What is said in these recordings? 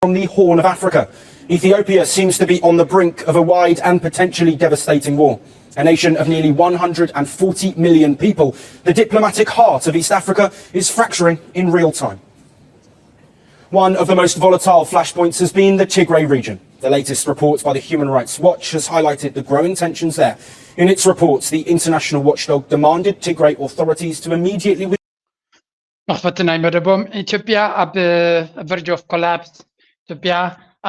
on the Horn of Africa. Ethiopia seems to be on the brink of a wide and potentially devastating war. A nation of nearly one hundred forty million people, the diplomatic heart of East Africa is fracturing in real time. One of the most volatile flashpoints has been the Tigray region. The latest report by the Human Rights Watch has highlighted the growing tensions there. In its reports, the international watchdog demanded Tigray authorities to immediately መኽፈቲ ናይ መደቦም። ኢትዮጵያ ኣብ verge of collapse፣ ኢትዮጵያ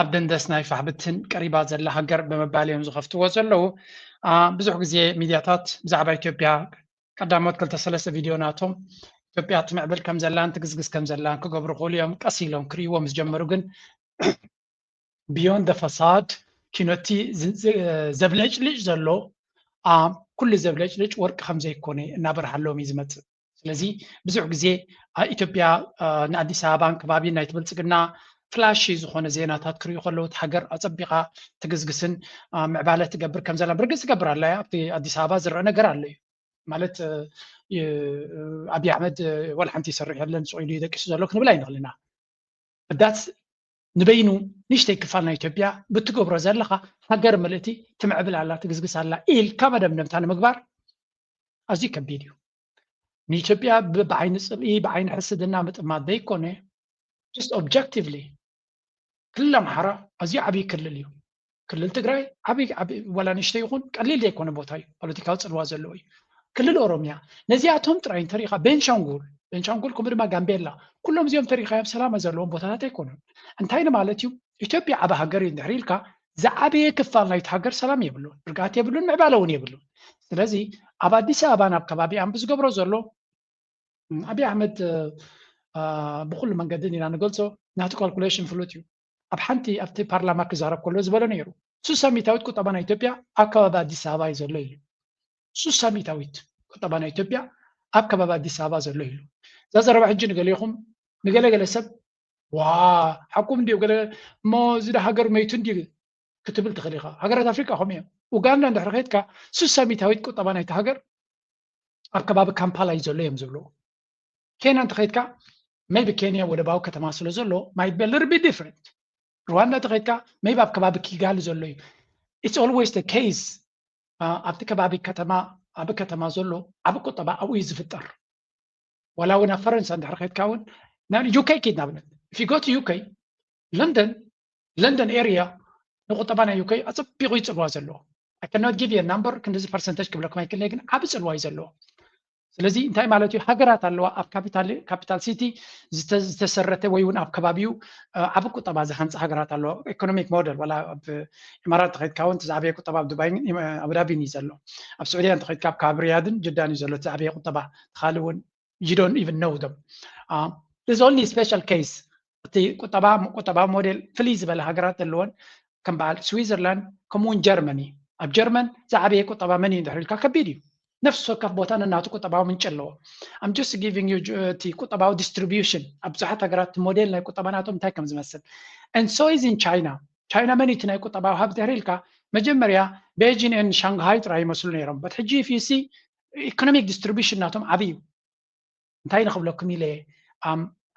ኣብ ደንደስ ናይ ፋሕብትን ቀሪባ ዘላ ሃገር ብምባል እዮም ዝኸፍትዎ ዘለዉ። ብዙሕ ግዜ ሚድያታት ብዛዕባ ኢትዮጵያ ቀዳሞት ክልተ ሰለስተ ቪድዮ ናቶም ኢትዮጵያ ትምዕብል ከም ዘላን ትግዝግዝ ከም ዘላን ክገብሩ ክእሉ እዮም። ቀስ ኢሎም ክርእይዎ ምስ ጀመሩ ግን beyond the facade፣ ኪኖቲ ዘብለጭልጭ ዘሎ ኩሉ ዘብለጭልጭ ወርቂ ከም ዘይኮነ እናበርሃሎም እዩ ዝመፅእ። ስለዚ ብዙሕ ግዜ ኢትዮጵያ ንኣዲስ ኣበባን ከባቢ ናይቲ ብልፅግና ፍላሺ ዝኾነ ዜናታት ክርእዩ ከለዉ እቲ ሃገር ኣፀቢቓ ትግዝግስን ምዕባለ ትገብር ከም ዘላ ብርግፅ ትገብር ኣላ። ኣብቲ ኣዲስ ኣበባ ዝረአ ነገር ኣሎ እዩ። ማለት ኣብይ ኣሕመድ ዋላ ሓንቲ ይሰርሕ የለን፣ ስቕ ኢሉ እዩ ደቂሱ ዘሎ ክንብል ኣይንኽእል ኢና። ብዳት ንበይኑ ንእሽተይ ክፋል ናይ ኢትዮጵያ ብትገብሮ ዘለኻ ሃገር ምልእቲ ትምዕብል ኣላ፣ ትግዝግስ ኣላ ኢልካ መደምደምታ ንምግባር ኣዝዩ ከቢድ እዩ። ንኢትዮጵያ ብዓይኒ ፅልኢ ብዓይኒ ሕስድና ምጥማት ዘይኮነ just objectively ክልል ኣምሓራ ኣዝዩ ዓብዪ ክልል እዩ። ክልል ትግራይ ዓብዪ ዋላ ንእሽተይ ይኹን ቀሊል ዘይኮነ ቦታ እዩ፣ ፖለቲካዊ ፅልዋ ዘለዎ እዩ። ክልል ኦሮሚያ ነዚኣቶም ጥራይ እንተሪኢኻ፣ ቤንሻንጉል ቤንሻንጉል ከምኡ ድማ ጋምቤላ፣ ኩሎም እዚኦም ተሪኢኻዮም ሰላም ዘለዎም ቦታታት ኣይኮኑን። እንታይ ንማለት እዩ? ኢትዮጵያ ዓቢ ሃገር እዩ እንድሕር ኢልካ ዝዓበየ ክፋል ናይቲ ሃገር ሰላም የብሉን፣ ርግኣት የብሉን፣ ምዕባለ እውን የብሉን። ስለዚ ኣብ ኣዲስ ኣበባን ኣብ ከባቢኣን ብዝገብሮ ዘሎ ኣብይ ኣሕመድ ብኩሉ መንገዲ ኢና ንገልፆ፣ ናቱ ካልኩሌሽን ፍሉጥ እዩ። ኣብ ሓንቲ ኣብቲ ፓርላማ ክዛረብ ከሎ ዝበሎ ነይሩ፣ ሱሳ ሚታዊት ቁጠባ ናይ ኢትዮጵያ ኣብ ከባቢ ኣዲስ ኣበባ እዩ ዘሎ ኢሉ። ሱሳ ሚታዊት ቁጠባ ናይ ኢትዮጵያ ኣብ ከባቢ ኣዲስ ኣበባ ዘሎ ኢሉ። እዛ ዘረባ ሕጂ ንገሌኹም ንገለገለ ሰብ ዋ ሓቁም እንዲዩ ገለ እሞ እዚ ዳ ሃገር መይቱ እንዲዩ ክትብል ትኽእል ኢኻ። ሃገራት ኣፍሪቃ ከምኡ እዮም። ኡጋንዳ እንድሕር ከይድካ ሱሳ ሚታዊት ቁጠባ ናይቲ ሃገር ኣብ ከባቢ ካምፓላ እዩ ዘሎ እዮም ዝብልዎ። ኬንያ እንተኸይድካ maybe ኬንያ ወደባዊ ከተማ ስለ ዘሎ might be a little bit different። ሩዋንዳ እንተኸይድካ maybe ኣብ ከባቢ ኪጋሊ ዘሎ እዩ። It's always the case። ኣብቲ ከባቢ ከተማ ኣብ ከተማ ዘሎ ዓቢ ቁጠባ ኣብኡ እዩ ዝፍጠር። ዋላ እውን ኣብ ፈረንሳ እንድሕር ከይድካ እውን ናብ ዩኬ ኪድ ናብነት if you go to UK London London area ንቁጠባ ናይ ዩኬ ኣፀቢቑ ይፅልዋ ዘለዎ። I cannot give you a number፣ ክንዲዚ ፐርሰንተጅ ክብለኩም ኣይክእልን'የ፣ ግን ዓቢ ፅልዋ እዩ ዘለዎ። ስለዚ እንታይ ማለት እዩ? ሃገራት ኣለዋ ኣብ ካፒታል ሲቲ ዝተሰረተ ወይ እውን ኣብ ከባቢኡ ዓቢ ቁጠባ ዝሃንፀ ሃገራት ኣለዋ። ኢኮኖሚክ ሞደል ዋላ ኣብ ኢማራት እንተኸይድካ እውን እቲ ዝዓበየ ቁጠባ ኣብ ዱባይን ኣቡዳቢን እዩ ዘሎ። ኣብ ስዑድያ እንተኸይድካ ኣብ ከባቢ ሪያድን ጅዳን እዩ ዘሎ እቲ ዝዓበየ ቁጠባ። እቲ ካልእ እውን you don't even know them። There's only special case እቲ ቁጠባ ቁጠባዊ ሞዴል ፍልይ ዝበለ ሃገራት ዘለወን ከም በዓል ስዊዘርላንድ ከምኡውን ጀርመኒ። ኣብ ጀርመን ዝዓበየ ቁጠባ መን እዩ እንድሕር ኢልካ ከቢድ እዩ። ነፍሲ ወከፍ ቦታ ነናቱ ቁጠባዊ ምንጭ ኣለዎ። I'm just giving you እቲ ቁጠባዊ ዲስትሪቢዩሽን ኣብ ብዙሓት ሃገራት ሞዴል ናይ ቁጠባ ናቶም እንታይ ከም ዝመስል። And so is in China። ቻይና መን እዩ እቲ ናይ ቁጠባዊ ሃብ እንድሕር ኢልካ መጀመርያ ቤጂን and ሻንግሃይ ጥራይ ይመስሉ ነይሮም። But ሕጂ if you see ኢኮኖሚክ ዲስትሪቢዩሽን ናቶም ዓብዪ እዩ። እንታይ ንኽብለኩም ኢለ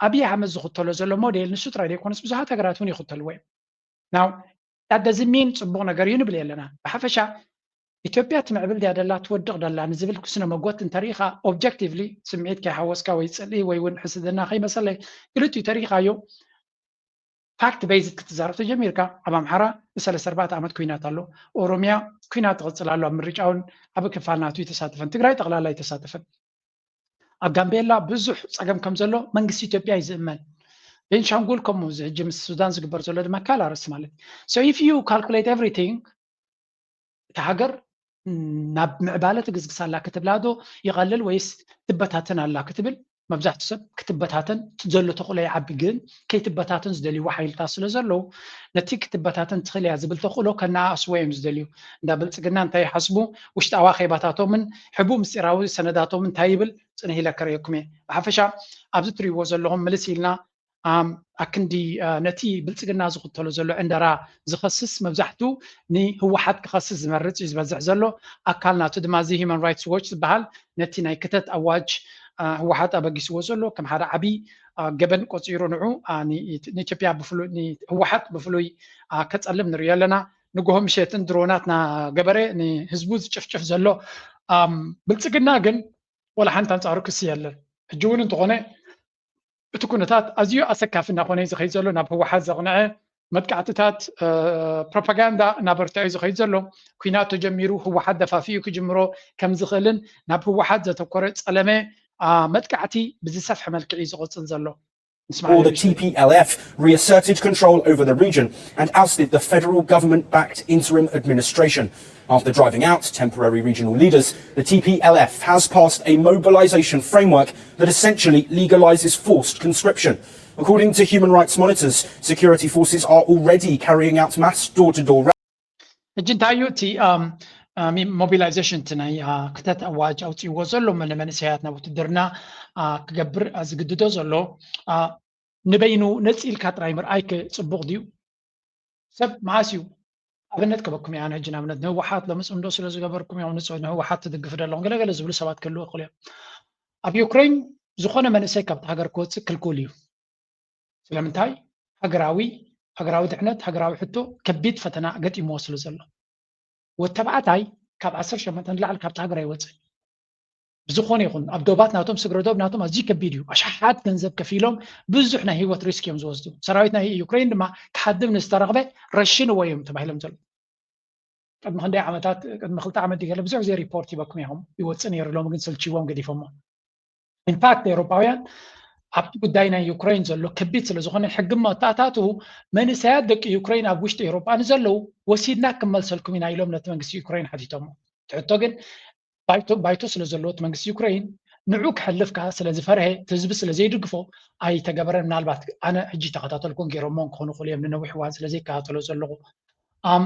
ኣብይ ኣሕመድ ዝኽተሎ ዘሎ ሞዴል ንሱ ጥራይ ዘይኮነስ ብዙሓት ሃገራት እውን ይኽተልዎ እዮም። Now that doesn't mean ፅቡቕ ነገር እዩ ንብል የለና። ብሓፈሻ ኢትዮጵያ ትምዕብል ድያ ደላ ትወድቕ ደላ ንዝብል ስነ መጎት እንተሪኢኻ ኦብጀክቲቭሊ ስምዒት ከይሓወስካ ወይ ፅልኢ ወይ እውን ሕስድና ከይመሰለ ክልቲኡ ተሪኢኻዮ ፋክት ቤዝድ ክትዛረብ ተጀሚርካ ኣብ ኣምሓራ ንሰለስተ ኣርባዕተ ዓመት ኩናት ኣሎ። ኦሮሚያ ኩናት ትቕፅል ኣሎ። ኣብ ምርጫ እውን ዓቢ ክፋል ናቱ ኣይተሳተፈን። ትግራይ ጠቕላላ ኣይተሳተፈን። ኣብ ጋምቤላ ብዙሕ ፀገም ከም ዘሎ መንግስቲ ኢትዮጵያ እዩ ዝእመን። ቤንሻንጉል ከምኡ እዚ ሕጂ ምስ ሱዳን ዝግበር ዘሎ ድማ ካልእ ኣርእስቲ ማለት እዩ። So if you calculate everything እታ ሃገር ናብ ምዕባለ ትግስግስ ኣላ ክትብላ ዶ ይቐልል ወይስ ትበታተን ኣላ ክትብል መብዛሕትኡ ሰብ ክትበታተን ዘሎ ተኽእሎ ይዓቢ፣ ግን ከይትበታተን ዝደልይዎ ሓይልታት ስለ ዘለዉ ነቲ ክትበታተን ትኽእል እያ ዝብል ተኽእሎ ከነኣእስዎ እዮም ዝደልዩ። እንዳ ብልፅግና እንታይ ይሓስቡ፣ ውሽጣዊ ኣኼባታቶምን ሕቡእ ምስጢራዊ ሰነዳቶምን እንታይ ይብል ፅንሕ ኢለ ከርእየኩም እየ። ብሓፈሻ ኣብዚ ትሪእዎ ዘለኹም ምልስ ኢልና ኣክንዲ ነቲ ብልፅግና ዝኽተሎ ዘሎ ዕንደራ ዝኸስስ መብዛሕትኡ ንህወሓት ክኸስስ ዝመርፅ እዩ ዝበዝሕ ዘሎ። ኣካል ናቱ ድማ እዚ ሂማን ራይትስ ዎች ዝበሃል ነቲ ናይ ክተት ኣዋጅ ህወሓት ኣበጊስዎ ዘሎ ከም ሓደ ዓብዪ ገበን ቆፂሩ ንዑ ንኢትዮጵያ ብፍሉይ ንህወሓት ብፍሉይ ከፀልም ንሪኦ ኣለና። ንጎሆ ምሸትን ድሮናት ናገበረ ንህዝቡ ዝጭፍጭፍ ዘሎ ብልፅግና ግን ወላ ሓንቲ ኣንፃሩ ክሲ የለን። ሕጂ እውን እንተኾነ እቲ ኩነታት ኣዝዩ ኣሰካፊ እናኾነ ዝኸይድ ዘሎ ናብ ህወሓት ዘቕንዐ መጥቃዕትታት ፕሮፓጋንዳ እናበርትዐ እዩ ዝኸይድ ዘሎ። ኩናት ተጀሚሩ ህወሓት ደፋፊኡ ክጅምሮ ከም ዝኽእልን ናብ ህወሓት ዘተኮረ ጸለመ መጥቃዕቲ ብዝሰፍሐ መልክዕ እዩ ዝቕጽል ዘሎ። Or the T P L F reasserted control over the region and ousted the federal government-backed interim administration. After driving out temporary regional leaders, the T P L F has passed a mobilization framework that essentially legalizes forced conscription. According to Human Rights Monitors, security forces are already carrying out mass door-to-door ሕጂ እንታይ እዩ እቲ ሞቢላይዜሽን እቲ ናይ ክተት ኣዋጅ ኣውፅእዎ ዘሎ ንመንእሰያት ናብ ውትድርና ክገብር ዝግድዶ ዘሎ? ንበይኑ ነፂልካ ጥራይ ምርኣይ ክፅቡቕ ድዩ? ሰብ መዓስ እዩ ኣብነት ከበኩም እያ ሕጂ ንኣብነት ንህወሓት ሎሚ ፅምዶ ስለ ዝገበርኩም እዮም ንህወሓት ትድግፍ ደለኹም ገለገለ ዝብሉ ሰባት ክህልው ይኽእሉ እዮም። ኣብ ዩክሬን ዝኾነ መንእሰይ ካብቲ ሃገር ክወፅእ ክልኩል እዩ። ስለምንታይ? ሃገራዊ ሃገራዊ ድሕነት ሃገራዊ ሕቶ ከቢድ ፈተና ገጢምዎ ስለ ዘሎ ወተባዕታይ ካብ ዓሰርተ ሸሞንተ ንላዕሊ ካብቲ ሃገር ኣይወፅእ። ብዝኾነ ይኹን ኣብ ዶባት ናቶም ስግረ ዶብ ናቶም ኣዝዩ ከቢድ እዩ። ኣሽሓት ገንዘብ ከፊሎም ብዙሕ ናይ ህይወት ሪስክ እዮም ዝወስዱ። ሰራዊት ናይ ዩክሬን ድማ ክሓድም ንዝተረኽበ ረሽንዎ እዮም ተባሂሎም ዘሎ። ቅድሚ ክንደይ ዓመታት ቅድሚ ክልተ ዓመት ገለ ብዙሕ ግዜ ሪፖርት ሂበኩም ኢኹም ይወፅእ ነይሩ ሎሚ ግን ስልችዎም ገዲፎሞ። ኢንፋክት ኤውሮጳውያን ኣብቲ ጉዳይ ናይ ዩክሬን ዘሎ ከቢድ ስለ ዝኾነ ሕጊ መወዳእታቱ መንእሰያት ደቂ ዩክሬን ኣብ ውሽጢ ኤውሮጳ ንዘለዉ ወሲድና ክመልሰልኩም ኢና ኢሎም ነቲ መንግስቲ ዩክሬን ሓቲቶሞ። እቲ ሕቶ ግን ባይቶ ባይቶ ስለ ዘለዎ እቲ መንግስቲ ዩክሬን ንዑ ክሕልፍ ከዓ ስለ ዝፈርሀ እቲ ህዝቢ ስለ ዘይድግፎ ኣይተገበረን። ምናልባት ኣነ ሕጂ ተኸታተልኩም ገይሮሞ ክኾኑ ይኽእሉ እዮም ንነዊሕ እዋን ስለ ዘይከታተሎ ዘለኹ ኣም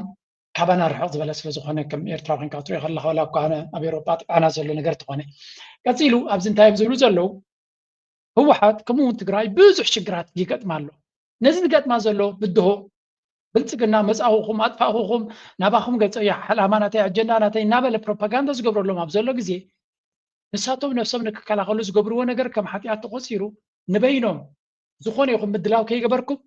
ካባና ርሕቕ ዝበለ ስለ ዝኾነ ከም ኤርትራ ኮንካ ክትሪኦ ከለኻ ዋላ እኳ ኣነ ኣብ ኤውሮጳ ጥቃና ዘሎ ነገር ተኾነ ቀፂሉ ኣብዚ እንታይ እዮም ዝብሉ ዘለዉ ህወሓት ከምኡ እውን ትግራይ ብዙሕ ሽግራት ይገጥማ ኣሎ። ነዚ ዝገጥማ ዘሎ ብድሆ ብልፅግና መፃእኹኹም ኣጥፋእኹኹም ናባኹም ገፀ ዕላማ ናተይ ኣጀንዳ ናተይ እናበለ ፕሮፓጋንዳ ዝገብረሎም ኣብ ዘሎ ግዜ ንሳቶም ነብሶም ንክከላኸሉ ዝገብርዎ ነገር ከም ሓጢኣት ተቆፂሩ ንበይኖም ዝኾነ ይኹን ምድላው ከይገበርኩም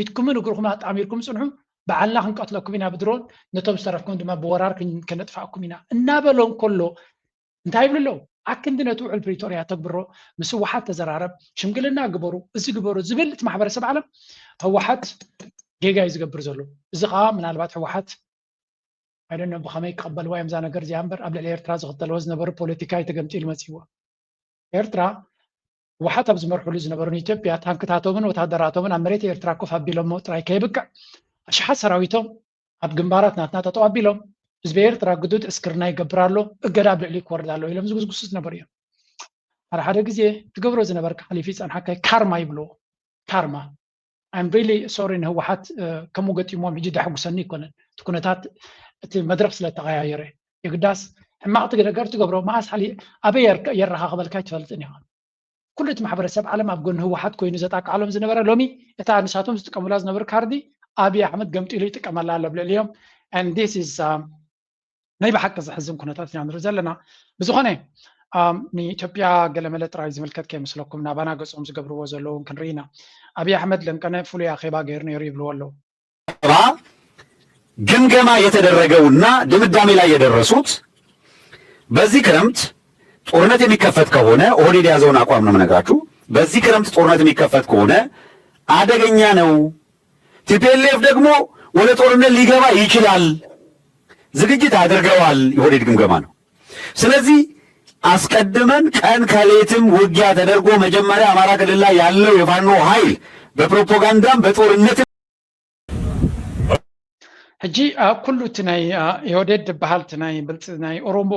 ኢድኩምን እግርኹም ኣጣሚርኩም ፅንሑ በዓልና ክንቀትለኩም ኢና ብድሮን ነቶም ዝተረፍኩም ድማ ብወራር ከነጥፋእኩም ኢና እናበሎም ከሎ እንታይ ይብሉ ኣለዉ ኣክንዲ ነቲ ውዕል ፕሪቶርያ ተግብሮ ምስ ህወሓት ተዘራረብ ሽምግልና ግበሩ እዚ ግበሩ ዝብል እቲ ማሕበረሰብ ዓለም ህወሓት ጌጋ እዩ ዝገብር ዘሎ እዚ ከዓ ምናልባት ህወሓት ኣይደነ ብኸመይ ክቐበልዋ እዮም እዛ ነገር እዚኣ እምበር ኣብ ልዕሊ ኤርትራ ዝኽተልዎ ዝነበሩ ፖለቲካ እዩ ተገምጢሉ መፅዎ ኤርትራ ህወሓት ኣብ ዝመርሕሉ ዝነበሩ ንኢትዮጵያ ታንክታቶምን ወታደራቶምን ኣብ መሬት ኤርትራ ኮፍ ኣቢሎሞ ጥራይ ከይብቅዕ ኣሽሓት ሰራዊቶም ኣብ ግንባራት ናትና ጠጠው ኣቢሎም ህዝቢ ኤርትራ ግዱድ ዕስክርና ይገብር ኣሎ እገዳ ኣብ ልዕሊ ክወርድ ኣሎ ኢሎም ዝጉስጉሱ ዝነበሩ እዮም ሓደ ሓደ ግዜ ትገብሮ ዝነበርካ ሓሊፉ ይፀንሓካ ካርማ ይብልዎ ካርማ I'm really sorry ንህወሓት ከምኡ ገጢሞም ሕጂ ደሕጉሰኒ ይኮነን እቲ ኩነታት እቲ መድረክ ስለ ተቀያየረ የግዳስ ሕማቅ ነገር ትገብሮ መዓስ ሓሊ ኣበይ የረካክበልካ ኣይትፈልጥን ኢኻ ኩሉ እቲ ማሕበረሰብ ዓለም ኣብ ጎኒ ህወሓት ኮይኑ ዘጣቃዕሎም ዝነበረ ሎሚ እታ ንሳቶም ዝጥቀሙላ ዝነበሩ ካርዲ ኣብይ ኣሕመድ ገምጢሉ ይጥቀመላ ኣሎ ኣብ ልዕሊኦም and this is ናይ ብሓቂ ዘሕዝን ኩነታት ኢና ንርኢ ዘለና ብዝኾነ ንኢትዮጵያ ገለመለ ጥራይ ዝምልከት ከይመስለኩም ናባና ገጾም ዝገብርዎ ዘለዉ ክንርኢ ኢና ኣብይ ኣሕመድ ለንቀነ ፍሉይ ኣኼባ ገይሩ ነይሩ ይብልዎ ኣለዉ ባ ግምገማ የተደረገውና ድምዳሜ ላይ የደረሱት በዚህ ክረምት ጦርነት የሚከፈት ከሆነ ኦህዴድ የያዘውን አቋም ነው የምነግራችሁ። በዚህ ክረምት ጦርነት የሚከፈት ከሆነ አደገኛ ነው። ቲፒኤልኤፍ ደግሞ ወደ ጦርነት ሊገባ ይችላል። ዝግጅት አድርገዋል። የኦህዴድ ግምገማ ነው። ስለዚህ አስቀድመን ቀን ከሌትም ውጊያ ተደርጎ መጀመሪያ አማራ ክልል ላይ ያለው የፋኖ ኃይል በፕሮፓጋንዳም በጦርነትም ሕጂ ኩሉ እቲ ናይ ኢህወዴድ ዝበሃል እቲ ናይ ብልፅ ናይ ኦሮሞ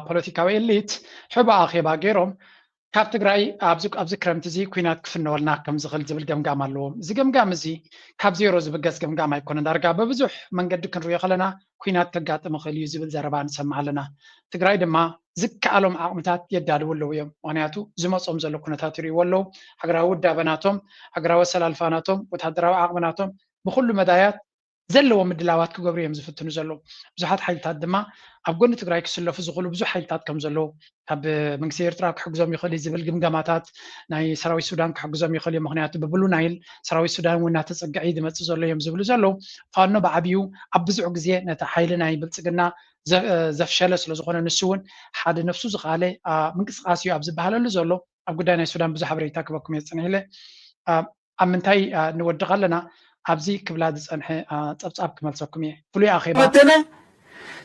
ፖለቲካዊ ኤሊት ሕቡእ ኣኼባ ገይሮም ካብ ትግራይ ኣብዚ ኣብዚ ክረምቲ እዚ ኩናት ክፍነወልና ከም ዝኽእል ዝብል ገምጋም ኣለዎም። እዚ ገምጋም እዚ ካብ ዜሮ ዝብገስ ገምጋም ኣይኮነን። ዳርጋ ብብዙሕ መንገዲ ክንሪኦ ከለና ኩናት ከጋጥም ይኽእል እዩ ዝብል ዘረባ ንሰምዕ ኣለና። ትግራይ ድማ ዝከኣሎም ዓቕምታት የዳልዉ ኣለዉ እዮም። ምኽንያቱ ዝመፆም ዘሎ ኩነታት ይርእይዎ ኣለዉ። ሃገራዊ ውዳበ ናቶም፣ ሃገራዊ ኣሰላልፋ ናቶም፣ ወታደራዊ ዓቕሚ ናቶም ብኩሉ መዳያት ዘለዎ ምድላዋት ክገብሩ እዮም ዝፍትኑ ዘለዉ። ብዙሓት ሓይልታት ድማ ኣብ ጎኒ ትግራይ ክስለፉ ዝኽእሉ ብዙሕ ሓይልታት ከም ዘለዉ፣ ካብ መንግስቲ ኤርትራ ክሕግዞም ይኽእል እዩ ዝብል ግምገማታት፣ ናይ ሰራዊት ሱዳን ክሕግዞም ይኽእል እዩ፣ ምክንያቱ ብብሉ ናይል ሰራዊት ሱዳን እውን እናተጸግዐ እዩ ዝመጽእ ዘሎ እዮም ዝብሉ ዘለዉ። ፋኖ ብዓብዩ ኣብ ብዙሕ ግዜ ነቲ ሓይሊ ናይ ብልጽግና ዘ- ዘፍሸለ ስለ ዝኾነ፣ ንሱ እውን ሓደ ነፍሱ ዝኸኣለ አ፣ ምንቅስቃስ እዩ ኣብ ዝበሃለሉ ዘሎ። ኣብ ጉዳይ ናይ ሱዳን ብዙሕ ሓበሬታ ክበኩም እየ ዝጸንሕ ኢለ። አ፣ ኣብ ምንታይ አ፣ ንወድቕ ኣለና ኣብዚ ክብላ ዝጸንሐ አ፣ ጸብጻብ ክመልሰኩም እየ። ፍሉይ ኣኼባ ፈተነ።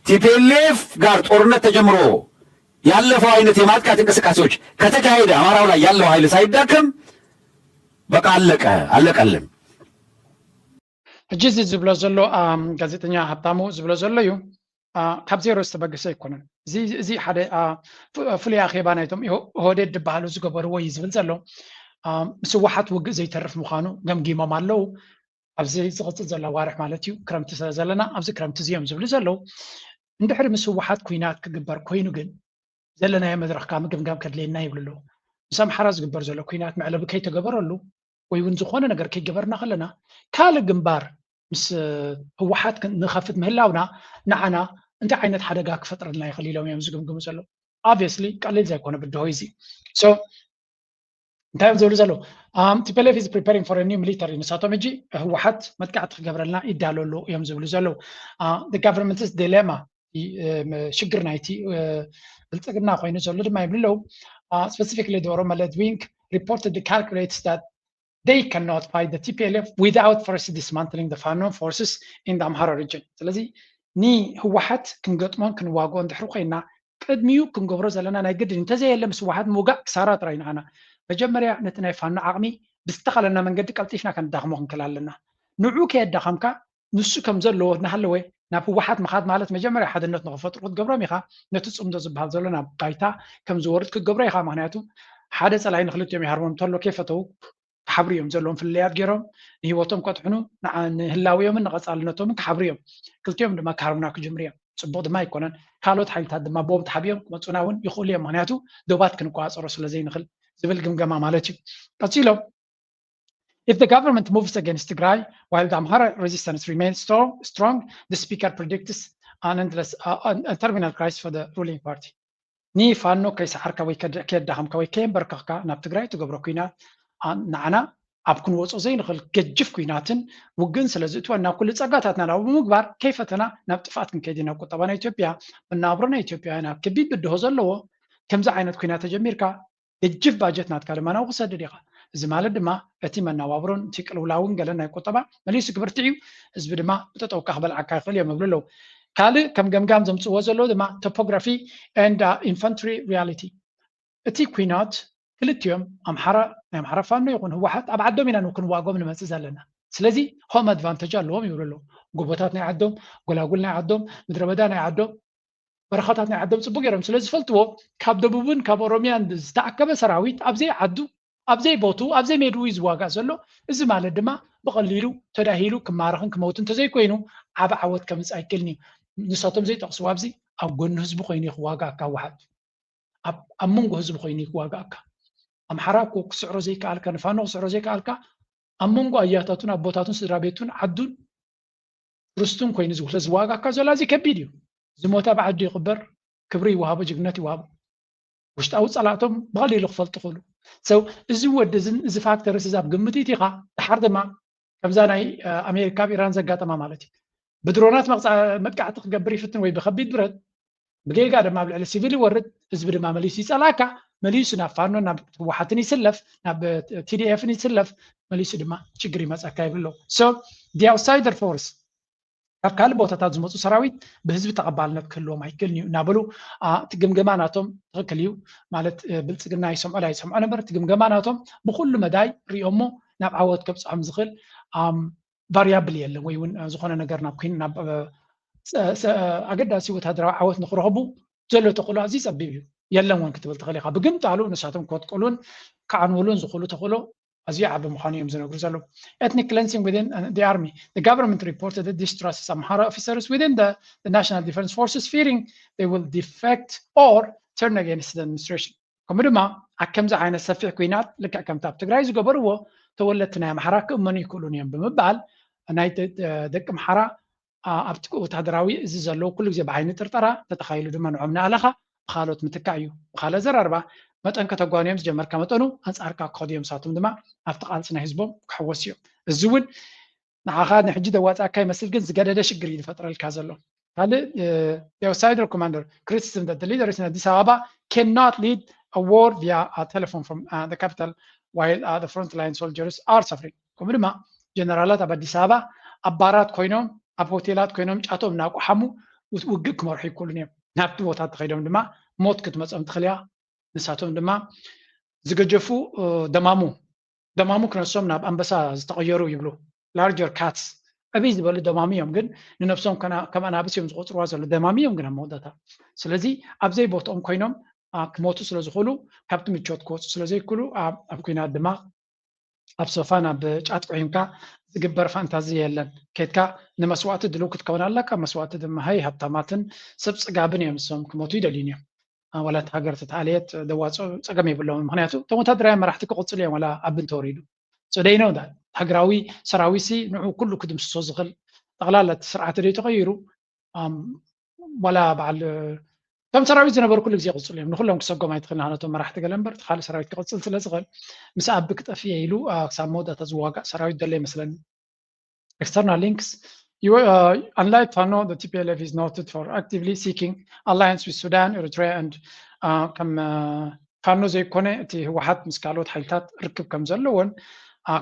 ቲፒኤልኤፍ ጋር ጦርነት ተጀምሮ ያለፈው አይነት የማጥቃት እንቅስቃሴዎች ከተካሄደ አማራው ላይ ያለው ኃይል ሳይዳከም በቃ አለቀ፣ አለቀልን። ሕጂ እዚ ዝብሎ ዘሎ አ፣ ጋዜጠኛ ሃብታሙ ዝብሎ ዘሎ እዩ። አ፣ ካብ ዜሮ ዝተበገሰ ኣይኮነን። እዚ እዚ ሓደ አ፣ ፍ- ፍሉይ ኣኼባ ናይቶም ኢሆ- ኦህዴድ ዝበሃሉ ዝገበርዎ እዩ ዝብል ዘሎ። አ፣ ምስ ህወሓት ውግእ ዘይተርፍ ምዃኑ ገምጊሞም ኣለዉ። ኣብዚ ዝቕፅል ዘሎ ኣዋርሕ ማለት እዩ፣ ክረምቲ ስለ ዘለና ኣብዚ ክረምቲ እዚ እዮም ዝብሉ ዘለዉ። እንድሕሪ ምስ ህወሓት ኩናት ክግበር ኮይኑ ግን ዘለናዮ መድረኽ ከዓ ምግምጋም ከድልየና ይብሉ ኣለዉ። ምስ ኣምሓራ ዝግበር ዘሎ ኩናት መዕለቢ ከይተገበረሉ ወይ እውን ዝኾነ ነገር ከይገበርና ከለና ካልእ ግንባር ምስ ህወሓት ክን- ንኸፍት ምህላውና ንዓና እንታይ ዓይነት ሓደጋ ክፈጥረልና ይኽእል ኢሎም እዮም ዝግምግሙ ዘለዉ። Obviously ቀሊል ዘይኮነ ብድሆ እዚ። So እንታይ እዮም ዝብሉ ዘለዉ? Um, T P L F is preparing for a new military። ንሳቶም ሕጂ ህወሓት መጥቃዕቲ ክገብረልና ይዳሎ ኣሎ እዮም ዝብሉ ዘለዉ። Uh, the government's dilemma፣ እ፣ ም- ሽግር ናይቲ እ፣ ብልፅግና ኮይኑ ዘሎ ድማ ይብሉ ኣለዉ። Uh, specifically the Oromo led wing reportedly calculates that they cannot fight the T P L F without first dismantling the Fano forces in the Amhara region። ስለዚ ንህወሓት ክንገጥሞን ክንዋግኦን ድሕሪ ኮይና ቅድሚኡ ክንገብሮ ዘለና ናይ ግድን እንተዘየለ ምስ ህወሓት ምውጋእ ክሳራ ጥራይ ንዓና። መጀመርያ ነቲ ናይ ፋኖ ዓቕሚ ብዝተኻለና መንገዲ ቀልጢፍና ከነዳኽሞ ክንክእል ኣለና። ንዑ ከየዳኸምካ ንሱ ከም ዘለዎ እናሃለወ ናብ ህወሓት ምኻድ ማለት መጀመርያ ሓድነት ንኽፈጥሩ ክትገብሮም ኢኻ። ነቲ ፅምዶ ዝበሃል ዘሎ ናብ ባይታ ከም ዝወርድ ክትገብሮ ኢኻ። ምክንያቱ ሓደ ፀላኢ ንክልቲኦም ይሃርሞም እንተሎ ከይፈተው ክሓብሩ እዮም ዘለዎም ፍልልያት ገይሮም ንህይወቶም ከጥሕኑ ንዓ- ንህላውዮምን ንቐፃልነቶምን ክሓብሩ እዮም። ክልቲኦም ድማ ክሃርሙና ክጅምሩ እዮም። ፅቡቕ ድማ ኣይኮነን። ካልኦት ሓይልታት ድማ ብኦም ተሓቢኦም ክመፁና እውን ይኽእሉ እዮም። ምክንያቱ ዶባት ክንቆፃፀሮ ስለ ዘይንኽእል ዝብል ግምገማ ማለት እዩ። ቀፂሎም If the government moves against Tigray while the Amhara resistance remains strong, strong, the speaker predicts an endless, uh, an, a terminal crisis for the ruling party. ንፋኖ ከይሰዓርካ ወይ ከደ- ከየዳኸምካ ወይ ከየንበርከኽካ ናብ ትግራይ ትገብሮ ኩናት አ- ንዓና ኣብ ክንወፆ ዘይንኽእል ገጅፍ ኩናትን ውግእን ስለ ዝእትወና ኩሉ ፀጋታትና ናብኡ ብምግባር ከይፈተና ናብ ጥፍኣት ክንከይድ ኢና። ቁጠባ ናይ ኢትዮጵያ፣ መነባብሮ ናይ ኢትዮጵያውያን ኣብ ከቢድ ብድሆ ዘለዎ ከምዚ ዓይነት ኩናት ተጀሚርካ ገጅፍ ባጀት ናትካ ድማ ናብኡ ክሰድድ ኢኻ። እዚ ማለት ድማ እቲ መነባብሮን እቲ ቅልውላውን ገለን ናይ ቁጠባ መሊሱ ክብርትዕ እዩ። ህዝቢ ድማ ብጠጠውካ ክበልዓካ ይኽእል እዮም ይብሉ ኣለዉ። ካልእ ከም ገምጋም ዘምፅዎ ዘለዉ ድማ topography and infantry reality። እቲ ኩናት ክልቲኦም ኣምሓራ ናይ ኣምሓራ ፋኖ ይኹን ህወሓት ኣብ ዓዶም ኢና ክንዋጎም ንመፅእ ዘለና። ስለዚ home advantage ኣለዎም ይብሉ ኣለዉ። ጎቦታት ናይ ዓዶም፣ ጎላጉል ናይ ዓዶም፣ ምድረ በዳ ናይ ዓዶም፣ በረኻታት ናይ ዓዶም ፅቡቅ ገይሮም ስለ ዝፈልጥዎ ካብ ደቡብን ካብ ኦሮሚያን ዝተኣከበ ሰራዊት ኣብዘይ ዓዱ ኣብዘይ ቦቱ ኣብዘይ ሜድኡ እዩ ዝዋጋእ ዘሎ። እዚ ማለት ድማ ብቐሊሉ ተዳሂሉ ክማረኽን ክመውትን እንተዘይኮይኑ ዓብ ዓወት ከምፅእ ኣይክእልን እዩ። ንሳቶም ዘይጠቕስዎ ኣብዚ ኣብ ጎኒ ህዝቢ ኮይኑ እዩ ክዋጋእካ ህወሓት። ኣብ ኣብ መንጎ ህዝቢ ኮይኑ እዩ ክዋጋእካ። ኣምሓራ እኮ ክስዕሮ ዘይከኣልካ ንፋኖ ክስዕሮ ዘይከኣልካ ኣብ መንጎ ኣያታቱን ኣቦታቱን ስድራ ቤቱን ዓዱን ርስቱን ኮይኑ ዝውለ ዝዋጋእካ ዘሎ ኣዝዩ ከቢድ እዩ። ዝሞተ ኣብ ዓዱ ይቕበር፣ ክብሪ ይወሃቦ፣ ጅግነት ይወሃቦ። ውሽጣዊ ፀላእቶም ብቐሊሉ ክፈልጡ ክእሉ ሰው እዚ ወዲ እዝን እዚ ፋክተርስ እዚ ኣብ ግምት ይቲኻ ድሓር ድማ ከምዛ ናይ ኣሜሪካ ኣብ ኢራን ዘጋጠማ ማለት እዩ ብድሮናት መጥቃዕቲ ክገብር ይፍትን ወይ ብከቢድ ብረት ብጌጋ ድማ ኣብ ልዕሊ ሲቪል ይወርድ ህዝቢ ድማ መሊሱ ይፀላእካ መሊሱ ናብ ፋኖ ናብ ህወሓትን ይስለፍ ናብ ቲዲኤፍን ይስለፍ መሊሱ ድማ ችግር ይመፀካ ይብሎ so the outsider force ካብ ካልእ ቦታታት ዝመፁ ሰራዊት ብህዝቢ ተቐባልነት ክህልዎም ኣይክእልን እዩ እናበሉ እቲ ግምገማ ናቶም ትኽክል እዩ ማለት ብልፅግና ይሰምዖ ኣይሰምዖ ነበር እቲ ግምገማ ናቶም ብኩሉ መዳይ ሪኦሞ ናብ ዓወት ከብፅሖም ዝኽእል ቫሪያብል የለን ወይ እውን ዝኾነ ነገር ናብ ኩን ናብ ኣገዳሲ ወታደራዊ ዓወት ንክረኽቡ ዘሎ ተኽእሎ ኣዝዩ ፀቢብ እዩ የለን እውን ክትብል ትኽእል ኢኻ ብግምጣሉ ንሳቶም ከጥቅሉን ክዓንውሉን ዝኽእሉ ተኽእሎ ኣዝዩ ዓቢ ምዃኑ እዮም ዝነግሩ ዘለዉ ethnic cleansing within the army the government reported that distrust some Amhara officers within the, the national defense forces fearing they will defect or turn against the administration ከምኡ ድማ ኣብ ከምዚ ዓይነት ሰፊሕ ኩናት ልክዕ ከምቲ ኣብ ትግራይ ዝገበርዎ ተወለድቲ ናይ ኣምሓራ ክእመኑ ይክእሉን እዮም ብምባል ናይ ደቂ ኣምሓራ ኣብቲ ወታደራዊ እዚ ዘለዉ ኩሉ ግዜ ብዓይኒ ጥርጠራ፣ ተተኻይሉ ድማ ንዖም ንኣለኻ ብኻልኦት ምትካእ እዩ። ብኻልእ ኣዘራርባ፣ መጠን ከተጓንዮም ዝጀመርካ መጠኑ ኣንጻርካ ክኸዱ እዮም። ንሳቶም ድማ ኣብቲ ቃልሲ ናይ ህዝቦም ክሕወሱ እዮም። እዚ እውን ንዓኻ ንሕጂ ዘዋፅኣካ ይመስል፣ ግን ዝገደደ ሽግር እዩ ዝፈጥረልካ ዘሎ። ካልእ outsider commander criticism that the leaders in Addis Ababa cannot lead a war via a telephone from the capital while the front line soldiers are suffering። ከምኡ ድማ ጀነራላት ኣብ ኣዲስ ኣበባ ኣብ ባራት ኮይኖም ኣብ ሆቴላት ኮይኖም ጫቶም እናቆሓሙ ውግእ ክመርሑ ይክእሉን እዮም። ናብቲ ቦታ ተኸይዶም ድማ ሞት ክትመፆም ትኽእል እያ። ንሳቶም ድማ ዝገጀፉ ደማሙ ደማሙ ክነሶም ናብ ኣንበሳ ዝተቐየሩ ይብሉ። larger cats ዕብይ ዝበሉ ደማሙ እዮም፣ ግን ንነብሶም ከም ኣናብስ እዮም ዝቆፅርዋ ዘሎ ደማሙ እዮም ግን ኣብ መወዳእታ። ስለዚ ኣብዘይ ቦትኦም ኮይኖም ክሞቱ ስለዝኽእሉ ካብቲ ምቾት ክወፁ ስለዘይክእሉ ኣብ ኩናት ድማ ኣብ ሶፋን ኣብ ጫት ቆሒምካ ዝግበር ፋንታዚ የለን። ከድካ ንመስዋእቲ ድልው ክትከውን ኣለካ። መስዋእቲ ድማ ሃይ ሃብታማትን ሰብ ፅጋብን እዮም፣ ንሶም ክሞቱ ይደልዩን እዮም። ዋላ እቲ ሃገር ተተኣለየት ደዋፅኦ ፀገም የብሎም። ምክንያቱ እቶም ወታደራዊ መራሕቲ ክቕፅሉ እዮም ዋላ ኣብ እንተወሪዱ። So they know that ሃገራዊ ሰራዊት ሲ ንዑ ኩሉ ክድምስሶ ዝኽእል ጠቕላላ እቲ ስርዓት ደይ ተቐይሩ ዋላ በዓል እቶም ሰራዊት ዝነበሩ ኩሉ ግዜ ይቕፅሉ እዮም። ንኩሎም ክሰጎም ኣይትኽእል ናህነቶም መራሕቲ ገለ እምበር እቲ ካልእ ሰራዊት ክቕፅል ስለ ዝኽእል ምስ ኣቢ ክጠፍየ ኢሉ ክሳብ መወዳእታ ዝዋጋእ ሰራዊት ዘሎ ይመስለኒ። External links. You, uh, unlike Fano, the T P L F is noted for actively seeking alliance with Sudan, Eritrea, and uh, ከም ፋኖ ዘይኮነ እቲ ህወሓት ምስ ካልኦት ሓይልታት ርክብ ከም ዘለዎን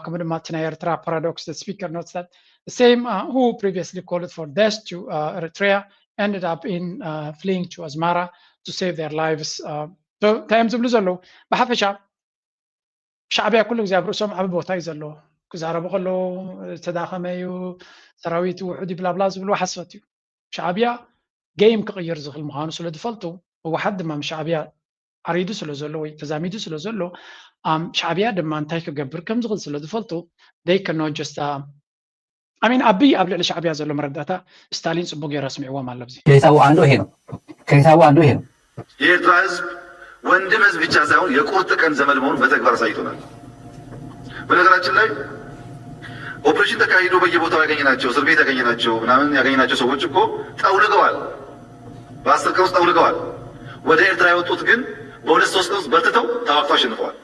ከምኡ ድማ እቲ ናይ ኤርትራ paradox, the speaker notes that the same uh, who previously called for death to uh, Eritrea ended up in uh, fleeing to Asmara to save their lives. Uh, so እንታይ እዮም ዝብሉ ዘለዉ? ብሓፈሻ ሻዕብያ ኩሉ ግዜ ኣብ ርእሶም ዓቢ ቦታ እዩ ዘለዎ። ክዛረቡ ከለዉ ዝተዳኸመ እዩ፣ ሰራዊት ውሑድ እዩ ብላብላ ዝብልዎ ሓሶት እዩ። ሻዕብያ game ክቕይር ዝኽእል ምዃኑ ስለ ዝፈልጡ ህወሓት ድማ ምስ ሻዕብያ ዓሪዱ ስለ ዘሎ ወይ ተዛሚዱ ስለ ዘሎ ሻዕብያ ድማ እንታይ ክገብር ከም ዝኽእል ስለ ዝፈልጡ they cannot just I mean ኣቢይ ኣብ ልዕሊ ሻዕብያ ዘሎ መረዳእታ ስታሊን ፅቡቅ ገይሩ ኣስሚዕዎም ኣሎ። ኣብዚ ከይሳው ኣንዶ ይሄ ነው። ከይሳው ኣንዶ ይሄ ነው። የኤርትራ ህዝብ ወንድም ህዝብ ብቻ ሳይሆን የቁርጥ ቀን ዘመድ መሆኑን በተግባር አሳይቶናል። በነገራችን ላይ ኦፕሬሽን ተካሂዶ በየቦታው ያገኘናቸው እስር ቤት ያገኘናቸው ምናምን ያገኘናቸው ሰዎች እኮ ጠውልገዋል። በአስር ቀን ውስጥ ጠውልገዋል። ወደ ኤርትራ የወጡት ግን በሁለት ሶስት ቀን ውስጥ በርትተው ተዋግተው አሸንፈዋል።